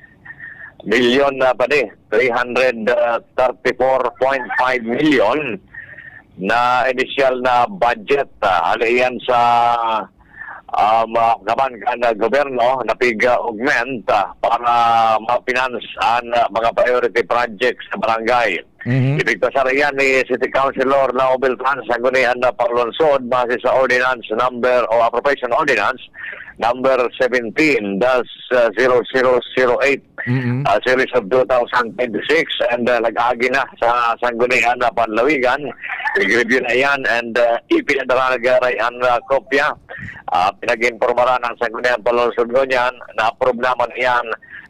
million na, Padi, three hundred thirty-four point five million na inisyal na budget, ah, hali iyan sa, um, ah, kaban kan, ah, gobyerno na pig-augment, ah, para ma-finance an, ah, mga priority projects sa barangay. Mhm. Ipigpasar iyan ni City Councilor Lau Beltran sa Sanggunian na Panlungsod base sa Ordinance Number o Appropriation Ordinance Number seventeen dash zero zero zero eight, Mhm. ah, series of two thousand twenty-six, and, ah, nag-agi na sa Sanggunian na Panlawigan. Nag-review na iyan and, ah, ipinadaraga ray an, ah, kopya. Ah, pinag-impormaran ang Sanggunian Panlungsod ngunyan na approve naman iyan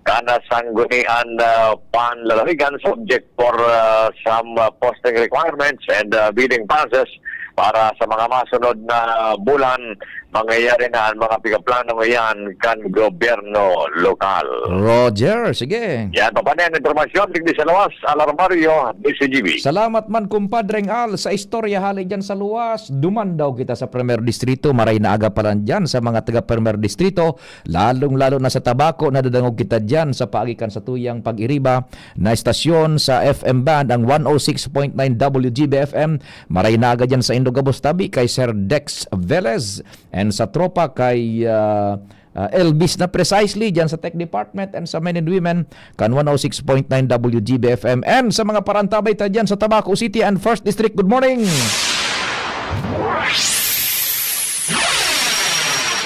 kan Sanggunian, ah, Panlalawigan, subject for, ah, some, ah, posting requirements and, ah, bidding process para sa mga masunod na bulan. Mangyayari na ang mga pigaplanong iyan kan gobyerno lokal. Roger, sige. Yan, papanay ang impormasyon digdi sa lawas, Alarmario, D C G B. Salamat man, Kumpadreng Al, sa istorya hali dyan sa luwas. Duman daw kita sa Primer Distrito. Maray na aga pa lang dyan sa mga taga Primer Distrito. Lalong-lalo na sa Tabaco, nadadangog kita diyan sa paagi kan satuyang pag-iriba na estasyon sa F M band, ang one oh six point nine W G B F M. Maray na aga diyan sa Indogabos tabi kay Sir Dex Velez and sa tropa kay, ah, ah, Elvis na precisely dyan sa Tech Department and sa Men and Women kan one oh six point nine W G B F M. And sa mga parantabay ta dyan sa Tabaco City and First District, good morning!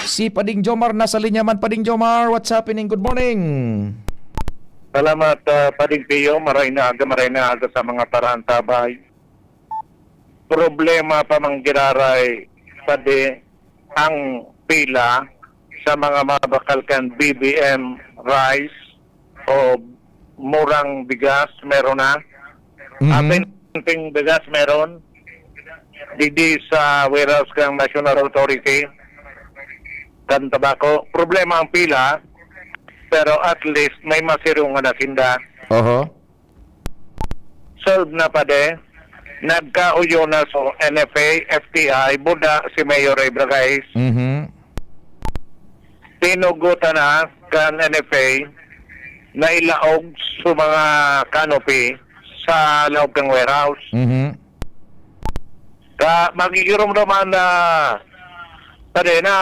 Si Pading Jomar nasa linya man. Pading Jomar, what's happening? Good morning! Salamat, ah, Pading Pio. Maray na aga, maray na aga sa mga parantabay. Problema pa man giraray, padi, ang pila sa mga mabakal kan B B M rice o murang bigas, meron na. Mhm. Atin ting bigas meron. Didi sa warehouse kan National Authority kan Tabaco. Problema ang pila, pero at least may masirungan na sinda. Oho. Solve na, padi. Nagkauyo na so N F A, F T I, buda si Mayor Ray Bragais. Mhm. Tinugutan na kan N F A na ilaog sa mga canopy sa laog kan warehouse. Mhm. Ka magigirom naman na, padi, na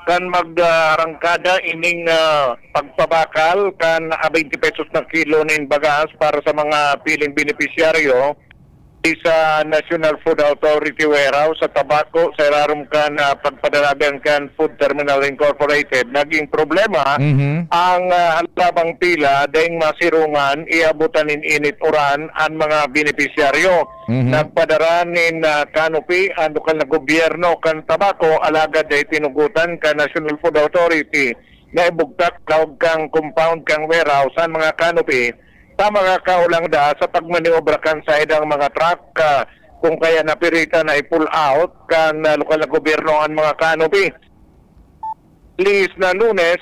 kan mag-arangkada ining, ah, pagpabakal kan, ah, twenty pesos na kilo nin bagas para sa mga piling benepisyaryo di sa National Food Authority Warehouse sa Tabaco sa irarom kan, ah, pagpadalagan kan Food Terminal Incorporated. Naging problema Mhm. ang, ah, halabang pila, daing masirungan, iabutan nin init uran an mga benepisyaryo. Mhm. Nagpadara nin, ah, canopy ang lokal na gobyerno kan Tabaco, alagad dai tinugutan kan National Food Authority na ibugtak laog kan compound kan warehouse an mga canopy sa mga kaulangda sa pagmaniobra kan saindang mga truck, ah, kung kaya napiritan na i-pull out kan, ah, lokal na gobyerno an mga canopy. Lihis na Lunes,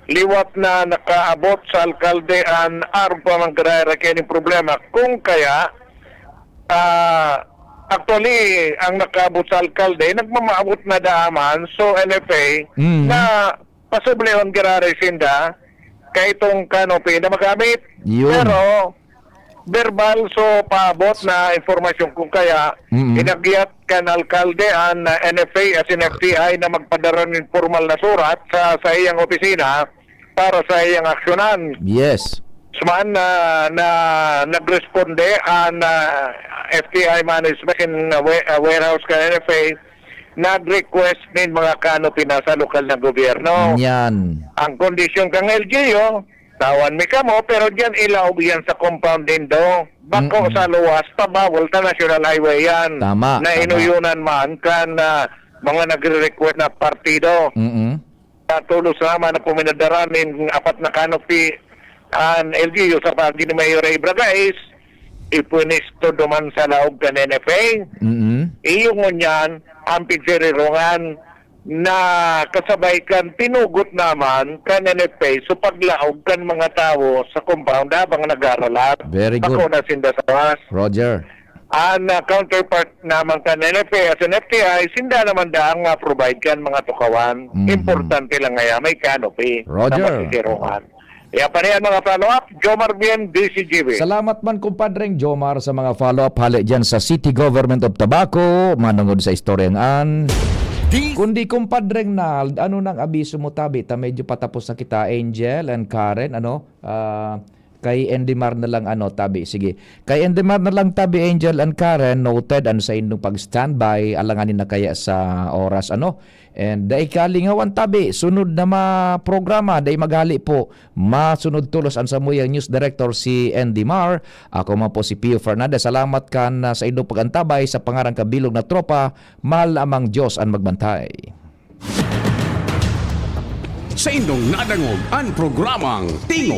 liwat na nakaabot sa alkalde an arog pa man giraray kaining problema. Kung kaya, ah, actually, ang nakaabot sa alkalde, nagmamaabot na daaman, so N F A, Mm. na pasublihon giraray sinda, kaitong canopy na magamit. Yun. Pero, verbal, so paabot na impormasyon kung kaya, Mm. inagyat kan alkalde an, ah, N F A asin F T I na magpadara nin formal na surat sa saiyang opisina para saiyang aksyonan. Yes. Sman na, na nagresponde an, ah, F T I management in, ah, wa-, ah, warehouse kan N F A, nag-request nin mga canopy na sa lokal na gobyerno. Yan. Ang kondisyon kan L G U, tawan mi kamo, pero diyan ilaog yan sa compound nindo. Bako Mm-mm. sa luwas, pabawal ta national highway yan. Tama, Na tama. inuyunan man kan, ah, mga nagre-request na partido. Mm-mm. Sa tulos naman na puminadara nin apat na canopy an L G U sa paagi ni Mayor Ray Bragais, ipunisto duman sa laog kan N F A. Mm-mm. Iyo ngunyan ang pigsirirungan na kasabay kan tinugot naman kan N F A so paglaog kan mga tawo sa compound habang nag-aaralat. Very good. Bako na sinda sa was. Roger. An, ah, counterpart naman kan N F A asin F T I, sinda naman daang nga provide kan mga tukawan. Mhm. Importante lang ngaya may canopy Roger. Na masisirongan. Kaya pa niyan mga follow-up, Jomar Bien, D C G B. Salamat man, kumpadreng Jomar, sa mga follow-up hali dyan sa City Government of Tabaco, manungod sa istoryang an. Kundi, kumpadreng Nald, ano nang abiso mo tabi? Ta medyo patapos na kita, Angel and Karen, ano? Ah, kay Endimar na lang, ano, tabi. Sige. Kay Endimar na lang tabi, Angel and Karen, noted an saindong pag-standby, alanganin na kaya sa oras, ano? And dai kalingawan tabi, sunod na ma-, programa, dai maghali po. Masunod tolos an samuyang news director si Endimar. Ako man po si Pio Fernandez. Salamat kan, ah, saindong pag-antabay sa pangaran kan bilog na tropa. Mahal na Amang Diyos an magbantay. Saindong nadangog an programang Tingog